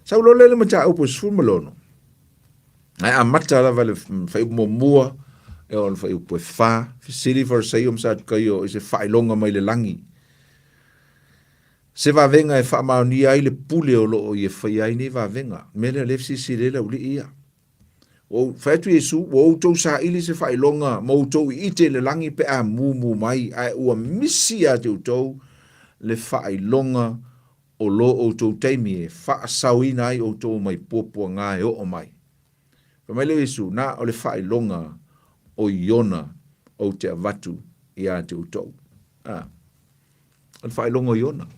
Sau loa lea le mataupu e 16, ae amata lava le fuaiupu muamua e oo i le fuaiupu e fa, fesili Farisaio ma Satukaio i se faailoga mai le lagi. Se vavega e faamaonia ai le pule o lo o ia faia ai nei vavega. O le mea lea o lea e fesilisili ai le aualii ia. Ua ou fai atu Iesu, ua outou saili se faailoga ma outou iite i le lagi pe a mumu mai, ae ua misi ia te outou le faailoga o lo outou taimi e faasaoina ai outou mai puapuaga e oo mai. Fai mai lea o Iesu, Na o le faailoga o Iona ou te avatu ia te outou. A. O le faailoga o Iona.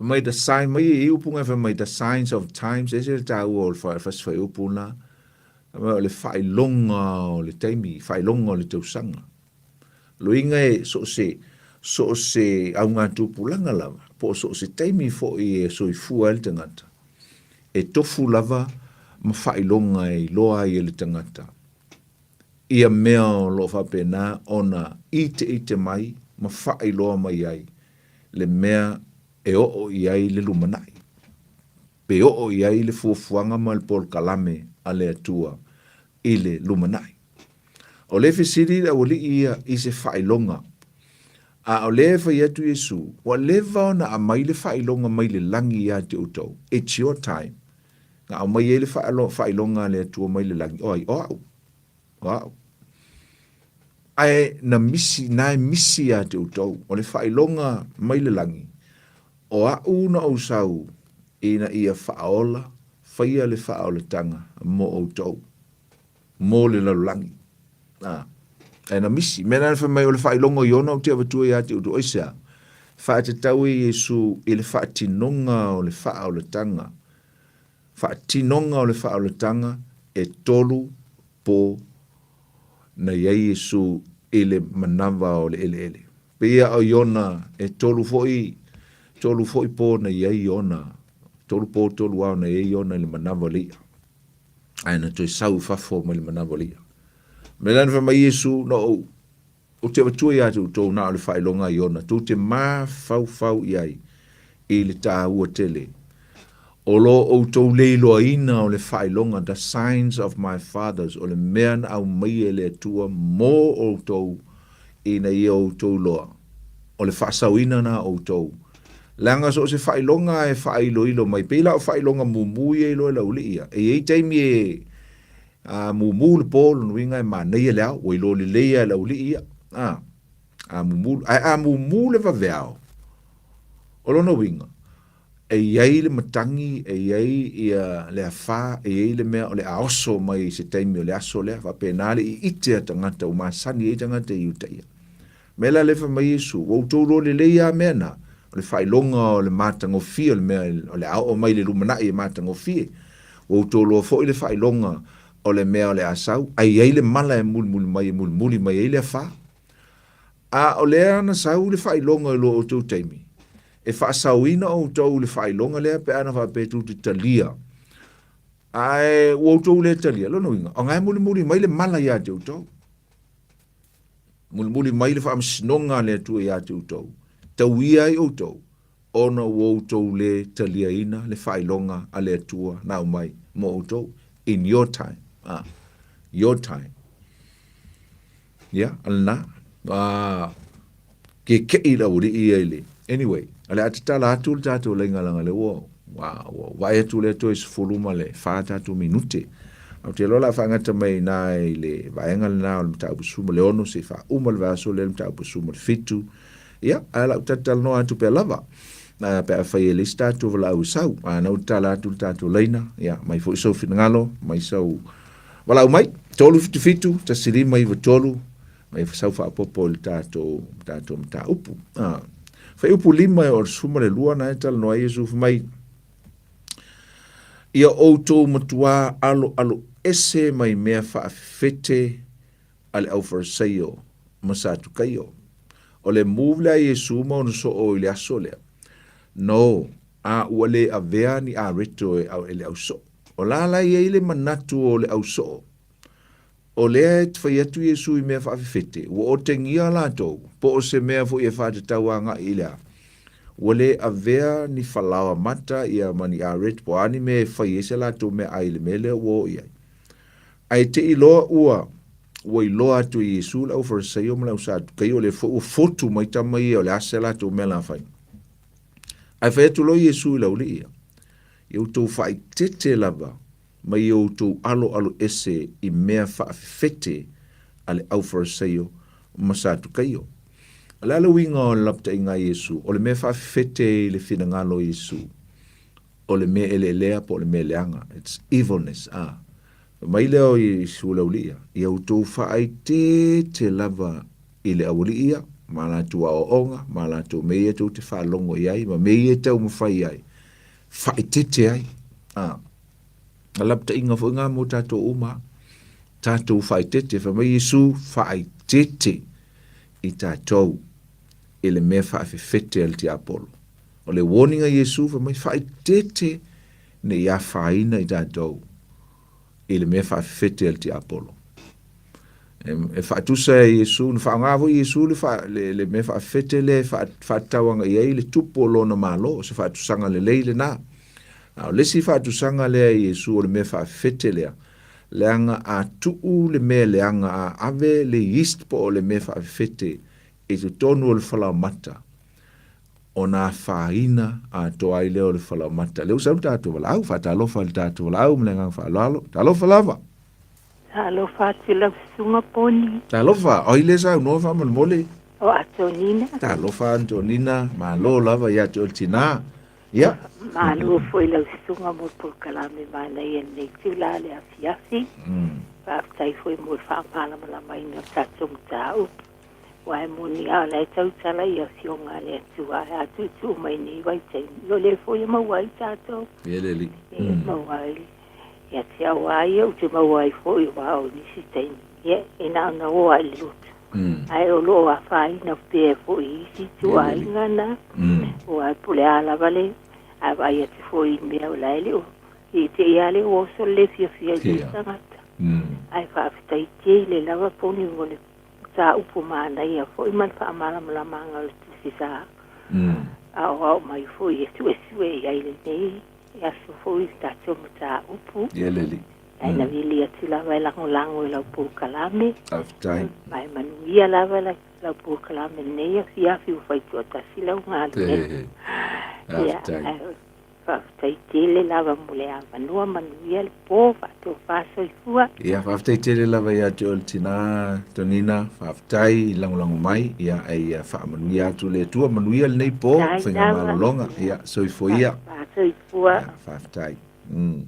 Fai mai the sign, mai e upu ngai fai mai the signs of times, ese le tāua o le fasifuaiupu na. Fai mai o le faailoga o le taimi, faailoga o le tausaga. Loiga e so o se, so o se augatupulaga lava, po o so o se taimi foi e soifua ai le tagata, e tofu lava ma faailoga e iloa ai e le tagata ia mea o lo o faapena ona iteite mai ma faailoa mai ai le mea e oo i ai le lumanai, pe oo i ai le fuafuaga ma le polokalame a le Atua i le lumanai. O lea e fesili le aualii ia i se faailoga, a o lea e fai atu Iesu, ua leva ona aumai le faailoga mai le lagi ia te outou, it's your time, na aumai ai le faailoga a le Atua mai le lagi, o ai? O au. O au. Ae na misi, na e misi ia te outou, o le faailoga mai le lagi, o au na ou sau ina ia faaola, faia le faaolataga mo outou, mo le lalolagi. A, ae na misi. Mea na fai mai o le faailoga o Iona ou te avatua ia te outou. Aisea? Faatatau e Iesu i le faatinoga o le faaolataga. Faatinoga o le faaolataga e tolu po na i ai Iesu i le manava o le eleele. Pei a o Iona e tolu foi, tolu foi po na i ai Iona, tolu po tolu ao na i ai Iona i le manava o le i'a. Ae na toe sau i fafo mai le manava o le i'a. Mea la na fai mai Iesu, na ou, ou te avatua ia te outou na o le faailoga a Iona, tou te mafaufau i ai i le taua tele o lo outou le iloaina o le faailoga, the signs of my fathers, o le mea na aumaia e le Atua mo outou ina ia outou iloa, o le faasaoina na o outou. Leaga so o se faailoga e faailoilo mai, pei la o faailoga mumu ia iloa e le aualii ia, e i ai taimi e a mumu le po, lona uiga e manaia le ao, ua iloa lelei lava e le aualii ia, a, a mumu, ae a mumu le vaveao, o lona uiga, e i ai le matagi, e i ai ia le afa, e i ai le mea o le a oso mai i se taimi o le aso lea, faapena le iite a tagata ua masani ai tagata i uta ia. Mea la lea fai mai Iesu, ua outou iloa lelei lava mea na, o le faailoga o le matagofie o le mea o le a oo mai i le lumanai e matagofie. Ua outou iloa foi le faailoga o le mea o le a sau, ae i ai le mala e mulimuli mai e mulimuli mai ai le afa. A o lea na sau le faailoga i lo outou taimi, e faasaoina outou i le faailoga lea pe ana faapea tou te talia. Ae ua outou le talia, lona uiga, o na e mulimuli mai le mala ia te outou. Mulimuli mai le faamasinoga a le Atua ia te outou, tauia ai outou, ona ua outou le taliaina le faailoga a le Atua na aumai mo outou. In your time. Ah, your time. Ia, a lena. Ah, kekeʻi le aualii ia i le. Anyway, o le a tatala atu le tatou laina leaga lea ua, ua, ua vaai atu lea toe sefulu ma le fa tatou minute. Ae ou te iloa o le a faagata mai i ina i le vaega lena o le mataupu 16 seia faauma le vaiaso lea le mataupu 17. Ia, ae o le a ou talatalanoa atu pea lava. Pe afai e leai se tatou valaau e sau, a na ua tatala atu le tatou laina, ia, mai foi sou finagalo, mai sou valaau mai, 377 1593, mai sau faaopoopo i le tatou, tatou mataupu. Ah, fuaiupu 5 e o le 12 na e talanoa ai Iesu fai mai, Ia outou matuā aloalo ese mai mea faafefete a le Aufarisaio ma Satukaio. O le move lea a Iesu ma ona soo i le aso lea, no, a ua le avea ni areto e, e le ausoo. O la la i ai le manatu o le ausoo, O lea e fai atu Iesu i mea faafefete, ua otegia latou, po o se mea foi e faatatau agai i le a, ua le avea ni falaoa mata ia ma ni aret po o a ni mea e fai ai se latou meaai i le mea lea ua oo i ai. Ae te i loa ua ua iloa atu e Iesu le Aufarisaio ma le Ausadukaio o lea foi ua fotu mai tama ia o le a se latou mea la fai. Ae fai atu loa Iesu i le aualii ia, Ia outou faaeteete lava ma ia outou aloalo ese i mea faafefete a le Aufarisaio ma Satukaio. O le a le uiga o le lapataiga a Iesu? O le mea faafefete i le finagalo o Iesu, o le mea eleelea po o le mea leaga. It's evilness. A. Fai mai lea o Iesu i le aualii ia, ia outou faaeteete lava i le aualii ia, ma latou aoaoga, ma latou mea ia tou te faalogo i ai, ma mea ia e taumafai ai, faaeteete ai. A. A lapataiga foi ngā mō tātou uma. Tātou faaeteete, fai mai Iesu, faaeteete i tātou i le mea faafefete a le tiapolo. O le warning a Iesu, fai mai, faaeteete ne i afaina i tātou. i le mea faafefete a le tiapolo. E, e faatusa e Iesu, na faaaoga foi Iesu le, fa, le, le mea faafefete lea e faatatau agai ai le tupu o lona Malo, o se faatusaga lelei lena. A o le isi faatusaga lea e Iesu o le mea faafefete lea, leaga a tuu le mea leaga a ave le yeast po o le mea faafefete i totonu o le falaoamata, ona afaina atoa ai lea o le falaoamata. Lea ua sau le tatou valaau, faatalofa i le tatou valaau ma le agaga faaaloalo. Talofa lava! Talofa atu i lau susuga Poni. Talofa, o ai lea saunoa faamolemole? O Antonina. Talofa Antonina, malo lava ia te oe le tinā. Ia. Malo foi i lau susuga mo le polokalame manaia i lenei itula le afiafi. Faafetai foi mo le faamalamalamaina o le tatou mataupu. Aua e moni lava o la e tautala i Afioga a le Atua ae a tuutuu mai nei vaitaimi, o lea foi e maua ai tatou. Ia le Alii. E maua ai ia te au lava ia ou te maua ai foi aua o nisi taimi, ia e na ona o lava i le lotu. Ae o lo o afaina pea foi i isi ituaiga na, aua po o le a lava le, a vaai atu foi i mea o la e le o, i te i lava le oso le le fiafia i le tagata. Ae faafetai tele lava Poni mo le mataupu manaia foi ma le faamalamalamaga o le tusi sa aoao mai foi e suesue i ai lenei aso foi i le tatou mataupu. Ia le Alii. Ae na vili atu lava e lagolago i lau polokalame. Faafetai. Ma e manuia lava lau polokalame lenei afiafi ua fai toatasi lau galuega. Faafetai. Ia, Faafetai tele lava mo le avanoa, manuia le po, faatofa soifua. Ia, faafetai tele lava ia te oe le tina Tonina, faafetai i lagolago mai, ia a ia faamanuia atu le Atua, manuia lenei po, faigamalologa, ia, soifua ia. Soifua. Ia, faafetai. Mm.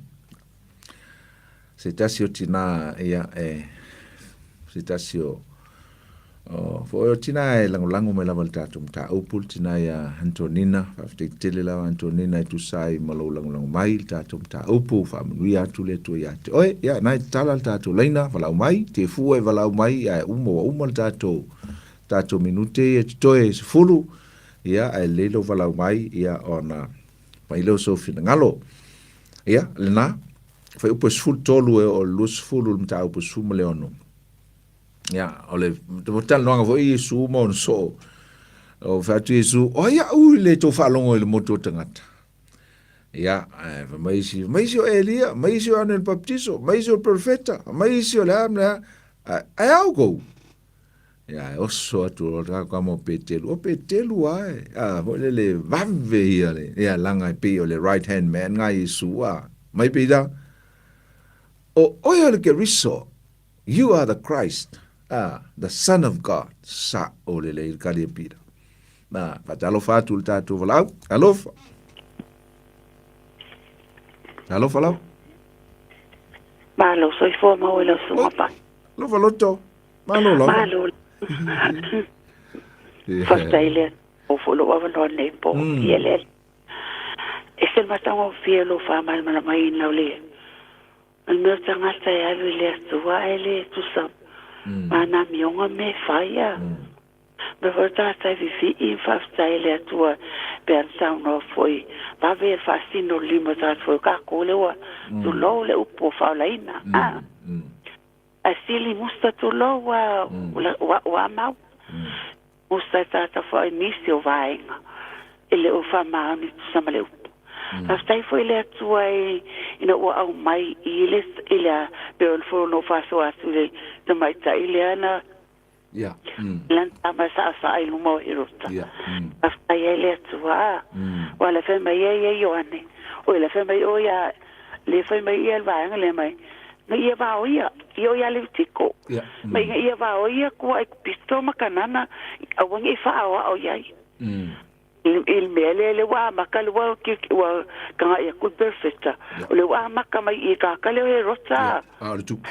Se tasi o tina, ia, e, se tasi o, o, foi o tina e lagolago mai lava i le tatou mataupu, le tina ia Antonina, faafetai tele lava Antonina e tusa ai ma lou lagolago mai i le tatou mataupu, faamanuia atu le Atua ia te oe. Ia, na e tatala le tatou laina, valaau mai, te fua e valaau mai, ae uma ua uma le tatou, tatou minute ia totoe e 10, ia, ae lelei lou valaau mai, ia, ona mai lea o sou finagalo. Ia, lena, fuaiupu e 13 e oo i le 20 le mataupu 16. Ia, o le talanoaga foi Iesu ma ona soo. O fai atu Iesu, o ai au i le tou faalogo i le motu o tagata? Ia, ae fai mai isi, mai isi o Elia, mai isi o Ioane le Baptiso, mai isi o le Perofeta, mai isi o le a ma le a. Ae a outou? Ia, e oso atu o le kama o Petelu. O Petelu a e, a, foi lele vave ia le, ia laga e pei o le right hand man nga Iesu a. Mai Pita, o oe o le Keriso, you are the Christ, a, the Son of God. Sa o lele i le kali e Pita. Na, faatalofa atu le tatou valaau. Alofa. Alofa lava. Malo soifua maua i lau susuga pa. Alofa loto. Malo lava. Malo. Faafetai le o fo lou avanoa nei po ia le e se matagofie lou faamalamalamaina o le o le mea o tagata e alu i le Atua ae le tusa ma nā amioga me e fai a. Mea foi o tagata e vivii ma faafetai i le Atua pe ana saunoa foi vave le faasino o le lima o tagata foi o kākou lea ua tulou le upu ua faaolaina a. Ae sili musa tulou ua ua mau. Musa e tagata foi nisi o vaega e le o faamaoni tusa ma le upu. Faafetai foi le Atua i ina ua aumai i le i le pe o le fono faasoa atu i le tamaitai lea na Ia. Lana tama e saʻasaʻa i luma o Herota. Ia. Faafetai ai le Atua. Ua le fai mai ai e Ioane, oi le fai mai o ia le fai mai ia le vaega lea mai, na ia vao ia, ia o ia Levitiko. Ia. Mai na ia vao ia kua ai pito ma Kanana, aua nei faaoao iai. I le mea lea le ua amaka le ua ua kagaʻi aku le perfecta. O le ua amaka mai i kaka lea o Herota. Ia, a o le tupu.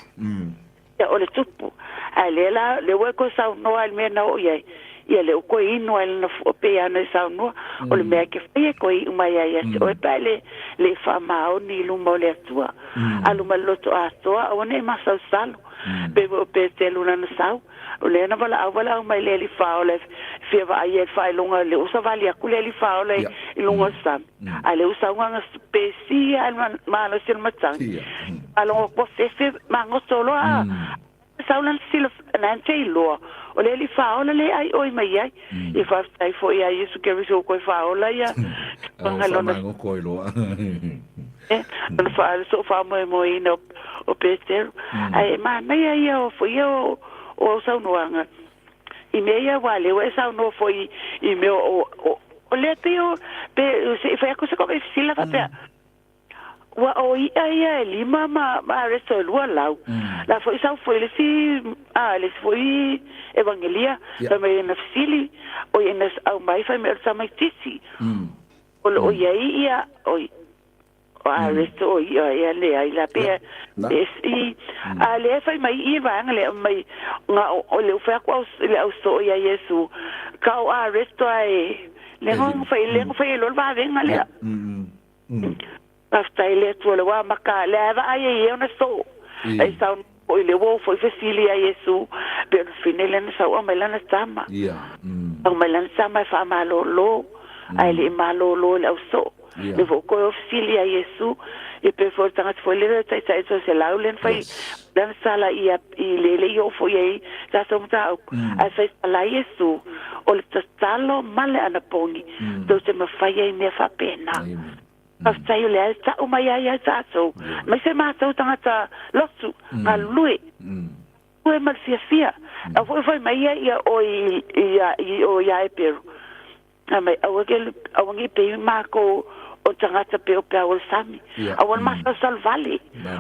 Ia, o le tupu. Ae lea la, lea ua e toe saunoa i le mea na oo i ai, ia lea ua toe inu ai lana fua pei lava ona e saunoa, o le mea e te fai e toe iu mai ai ia te oe pe a e le, le faamaoni i luma o le Atua. Alu ma le loto atoa, aua ne i masalosalo. Pei foi o Petelu lana sau, o lea na valaau valaau mai le Alii Faaola e fia vaai ai i le faailoga, lea ua savali atu le Alii Faaola i luga o le sami, a lea ua sau na ona pesia lava i le malosi o le matagi. Faalogo ua fefe magoto loa. Sau lana sila na te iloa. O le Alii faaola le ai oi mai ai. Ia faafetai foi ia Iesu Keriso ua koe faaola ia. Ua faamagoko ai loa. Lona faa faamoemoeina o Peteru. Ae manaia ia o foi ia o au saunoaga. I mea ia aua lea ua e saunoa foi i mea o o lea pei o pe se i fai atu se kope fesili faapea. Ua o i'a ia e lima ma ma areso e 2 lau. La foi sau foi le isi a le isi foi evangelia fai mai na fesili o ia na au mai fai mai o le tamaitiiti. O lo o i ai ia o o areso o i'a ia leai la pe i a lea fai mai i vaega lea mai nga o le fai atu au le au soo ia Iesu ka o areso ai le ngo fai le ngo fai lo vavenga lea. Faafetai le Atua le ua maka le a vaai ai e ona soo. Ai sau foi le ua foi fesili ia Iesu pe o le fine lena sau au mai lana tama. Au mai lana tama e faamalōlō ae le i malōlō i le ausoo. Le foi koe o fesili ia Iesu ia pe foi o le tagata foi lele o le taitai so se lau lena fai lana sala ia i le le i oo foi ai tatou mataupu. Ae fai sala Iesu o le tatalo ma le anapogi tou te mafai ai mea faapena. Faafetai o lea e ta'u mai ai ia tatou, aemaise matou tagata lotu, galulue, galulue ma le fiafia. Au foi fai mai ia ia o i ia i o ia Eperu. A mai aua ke aua ngi pe makou o tagata pe o peau o le sami. Aua le masalosalo vale.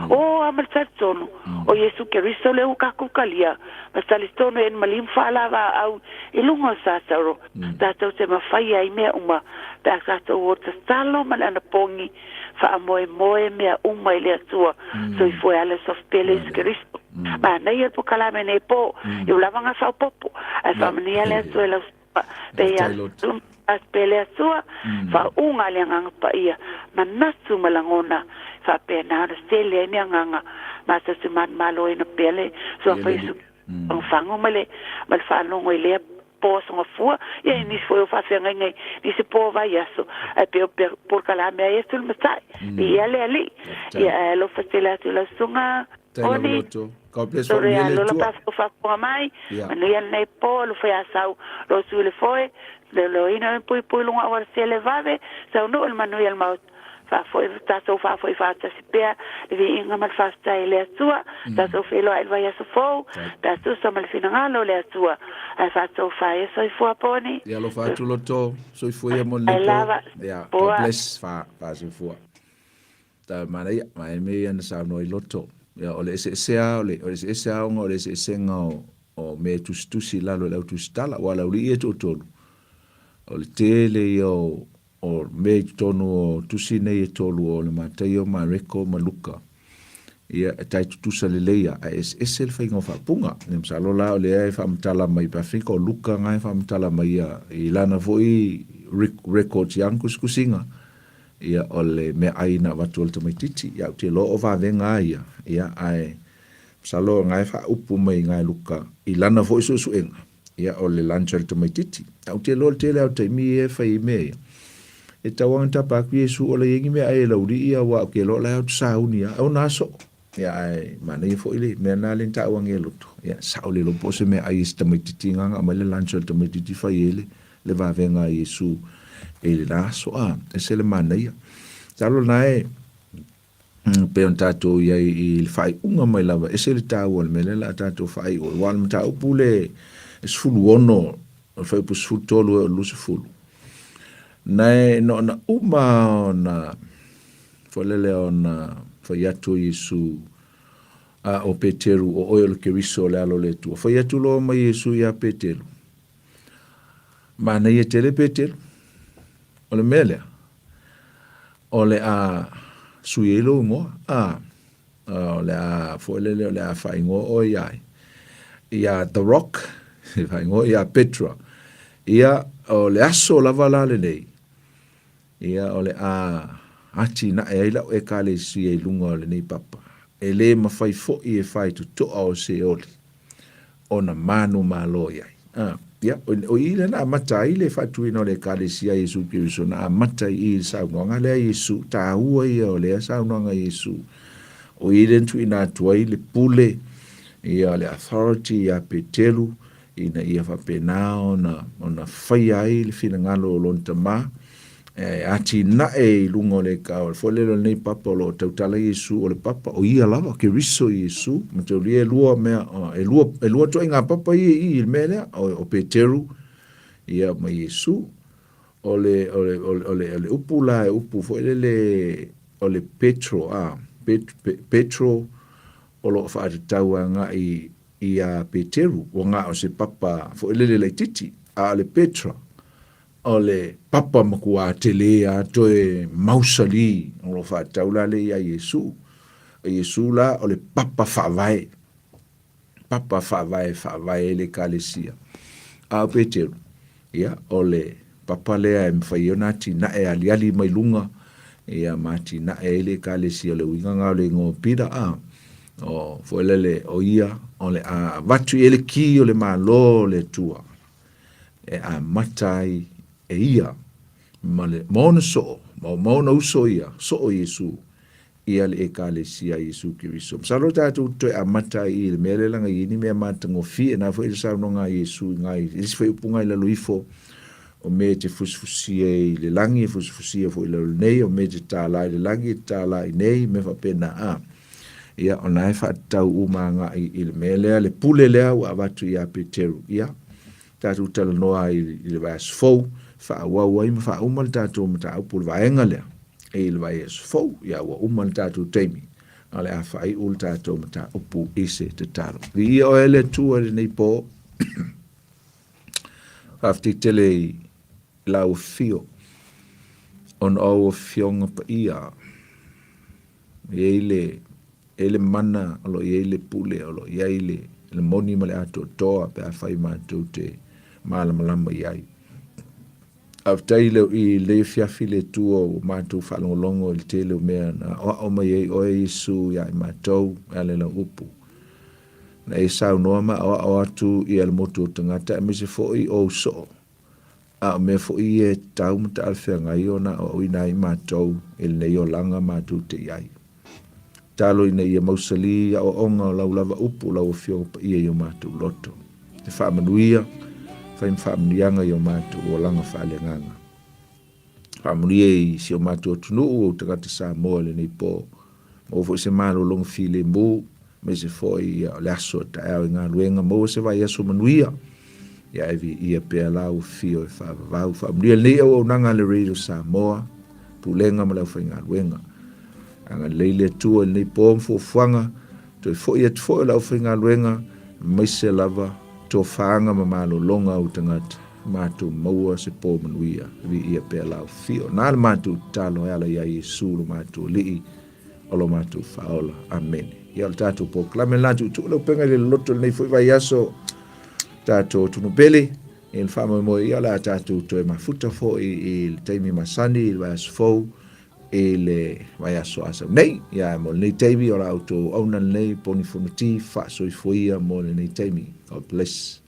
O a ma le talitonu o Iesu Keriso lea ua kakou kalia ma talitonu e malimu faalavaau i luga o Sataro. Tatou te mafai ai mea uma pe a tatou o tatalo ma le anapogi faamoemoe mea uma i le Atua. Soifua e ala sofipele Iesu Keriso. Manaia le pokalame nei po i ua lava ngā faaopoopo ae faamanuia le Atua i lau pe ia pe le Atua faauuga le Agaga Paia manatu ma lagona faapena ona tele ai ni agaga matou te manumaloina pea le suafa Iesu fagofago ma le faalogo i lea po aso Gafua ia i nisi foi o faafeagaiga i nisi po vaiaso ae pe o polokalame ai atu le matai viia le Alii ia ae alofa tele atu i lau susuga Oni Sore a lola faafofoga mai manuia lenei po alofa ia sau lo sui le foe leoleoina le puipui luga aua le tele vave saunuu le manuia le maota faafoi tatou faafoi faatasi pea le viiga ma le faafetai i le Atua tatou feiloai i le vaiaso fou pe a tusa ma le finagalo o le Atua ae faatofa ia soifua poni. Ia alofa atu loto soifua ia mo le Ai po. lava Ia, God poa. bless fa fa soifua. Ta manaia, ma e me ia na saunoa i loto. Ia, o le eseesea, o le, o le eseese aoga, o le eseesega o, o mea e tusitusi i lalo i le au tusitala, aua o le auli'i e toatolu. O le tele ia o, o mea i totonu o tusi nei e tolu o le Mataio, Mareko ma Luka, ia e tai tutusa lelei a, ae eseese le faiga o faapuga. Ia masalo la o lea e faamatala mai pe afai o Luka nga e faamatala mai ia i lana foi records i ana tusitusiga, ia o le meaai na avatu e le tamaitiiti. Ia ou te iloa o vavega a ia, ia ae masalo nga e faaupu mai nga e Luka i lana foi suesuega. Ia, o le lunch a le tamaitiiti. Ae ou te iloa o le tele lava o taimi ia e fai ai mea ia. E tau lava ona tapa atu Iesu o la e i ai ni meaai e laulii aua ou te iloa o la e ao sauni lava. Ona aso. Ia, ae manaia foi le mea lena lea na taua nei e loto. Ia, sao le iloa po o se meaai a si tamaitiiti na na aumai le lunch a le tamaitiiti fai ai le, le vavega a Iesu i lena aso. A, ese le manaia. Masalo o lena e pei ona tatou i ai i le faaiuga mai lava, ese le taua o le mea lea o le a tatou faaiu ai. Aua o le mataupu le 16, o le fuaiupu 13 ea o le 20, na e na ona uma ona foi lele ona fai atu o Iesu a o Peteru, o oe o le Keriso o le Alo o le Atua. Fai atu loa mai Iesu iā Peteru, manaia tele Peteru, o le mea lea, O le a sui ai lou igoa, a, o le a foi lele o le a faaigoa oe ia ai, ia The Rock, e faaigoa ia Petra. Ia, o le aso lava la lenei, ia, o le a atinae ai lau Ekalesia i luga o lenei papa. E le mafai foi e faitotoa o Seoli ona manumalo i ai. A, ia, o i lea na amata ai le faatuina o le Ekalesia a Iesu Keriso, na amata i i le saunoaga lea a Iesu, taua ia o lea saunoaga a Iesu. O ia lea na tuuina atu ai le pule, ia le authority ia Peteru, ina ia faapena ona, ona faia ai le finagalo o lona Tama, e atinae i luga o le ka foi lele o lenei papa o lo o tautala Iesu o le papa, o ia lava, Keriso Iesu, mataulia e lua mea, e lua, e lua ituaiga papa ia i i le mea lea, o, o Peteru, ia ma Iesu. O le, o le, o le, o le, o le upu la e upu foi lele o le Petro, a, Pet, Petro o lo o faatatau agai iā Peteru, ua na o se papa foi lele laitiiti, a o le Petra, o le papa matua tele lava toe mausali o lo o faatatau la lea iā Iesu. O Iesu la o le papa faavae, papa faavae e faavae ai le Ekalesia. A o Peteru, ia, o le papa lea e mafai ai ona atinae aliali mai luga, ia, ma atinae ai le Ekalesia. O le uiga lena o le igoa o Pita, a, o, foi lele, o ia o le a avatu i ai le ki o le Malo o le Atua, e amata ai e ia ma le, ma ona soo, ma, ma ona uso ia, soo Iesu, ia le Ekalesia a Iesu Keriso. Masalo tatou te toe amata ai i le mea lea leaga e i ai ni mea matagofie. Na foi le saunoaga a Iesu i ngai, i isi foi upuga i lalo ifo, o mea e te fusifusia i le lagi, e fusifusia foi i lalo nei, o mea e te tālā i le lagi, e te tālā i nei, mea faapena. A, ia, o na e faatatau uma agai i le mea lea, le pule lea ua avatu iā Peteru. Ia, tatou talanoa ai i le vaiaso fou, faaauau ai ma faauma le tatou mataupu o le vaega lea i le vaiaso fou. Ia, ua uma le tatou taimi, a o le a faaiu le tatou mataupu i se tatalo. Viia oe le Atua i lenei po. Faafetai tele i lau afio, ona o au afioga paia, e i ai le E i ai le mana, o lo o i ai le pule, o lo o i ai le, le moni ma le atoatoa pe afai matou te malamalama i ai. Faafetai le, i lenei afiafi le Atua ua matou faalogologo i le tele o mea na aoao mai ai oe Iesu ia i matou e ala i lau upu. Na e saunoa ma aoao atu ia le motu o tagata aemaise foi o ou soo. A o mea foi ia e tatau ma talafeagai ona aoaoina ai matou i lenei olaga matou te i ai. Tatalo ina ia mausali aoaoga o lau lava upu, lau Afioga Paia i o matou loto. E faamanuia, fai ma faamanuiaga i o matou olaga faaleagaga. Faamanuia i si o matou atunuu, ou tagata Samoa i lenei po. Maua foi se malologa filemu, aemaise foi o le aso a taeao i galuega, maua se vaiaso manuia. Ia e viia pea lau afio e faavavau. Faamanuia lenei auaunaga a le Radio Samoa, Pulega ma le aufaigaluega. Agalelei le Atua i lenei po ma fuafuaga, toe foi atu foi o le aufaigaluega, aemaise lava tofaaga ma malologa o tagata, matou maua se po manuia. Viia pea lau afio. Na le matou tatalo e ala iā Iesu lo matou Alii, o lo matou Faaola. Amene. Ia o le tatou polokalame lena, tuutuu le upega i le loloto i lenei foi vaiaso, tatou atunuu pele, i le faamoemoe ia o le a tatou toe mafuta foi i le taimi masani i le vaiaso fou, i le vaiaso a sau nei. Ia mo lenei taimi o la outou auauna lenei, Poni Fonoti, faasoifua ia mo lenei taimi. God bless.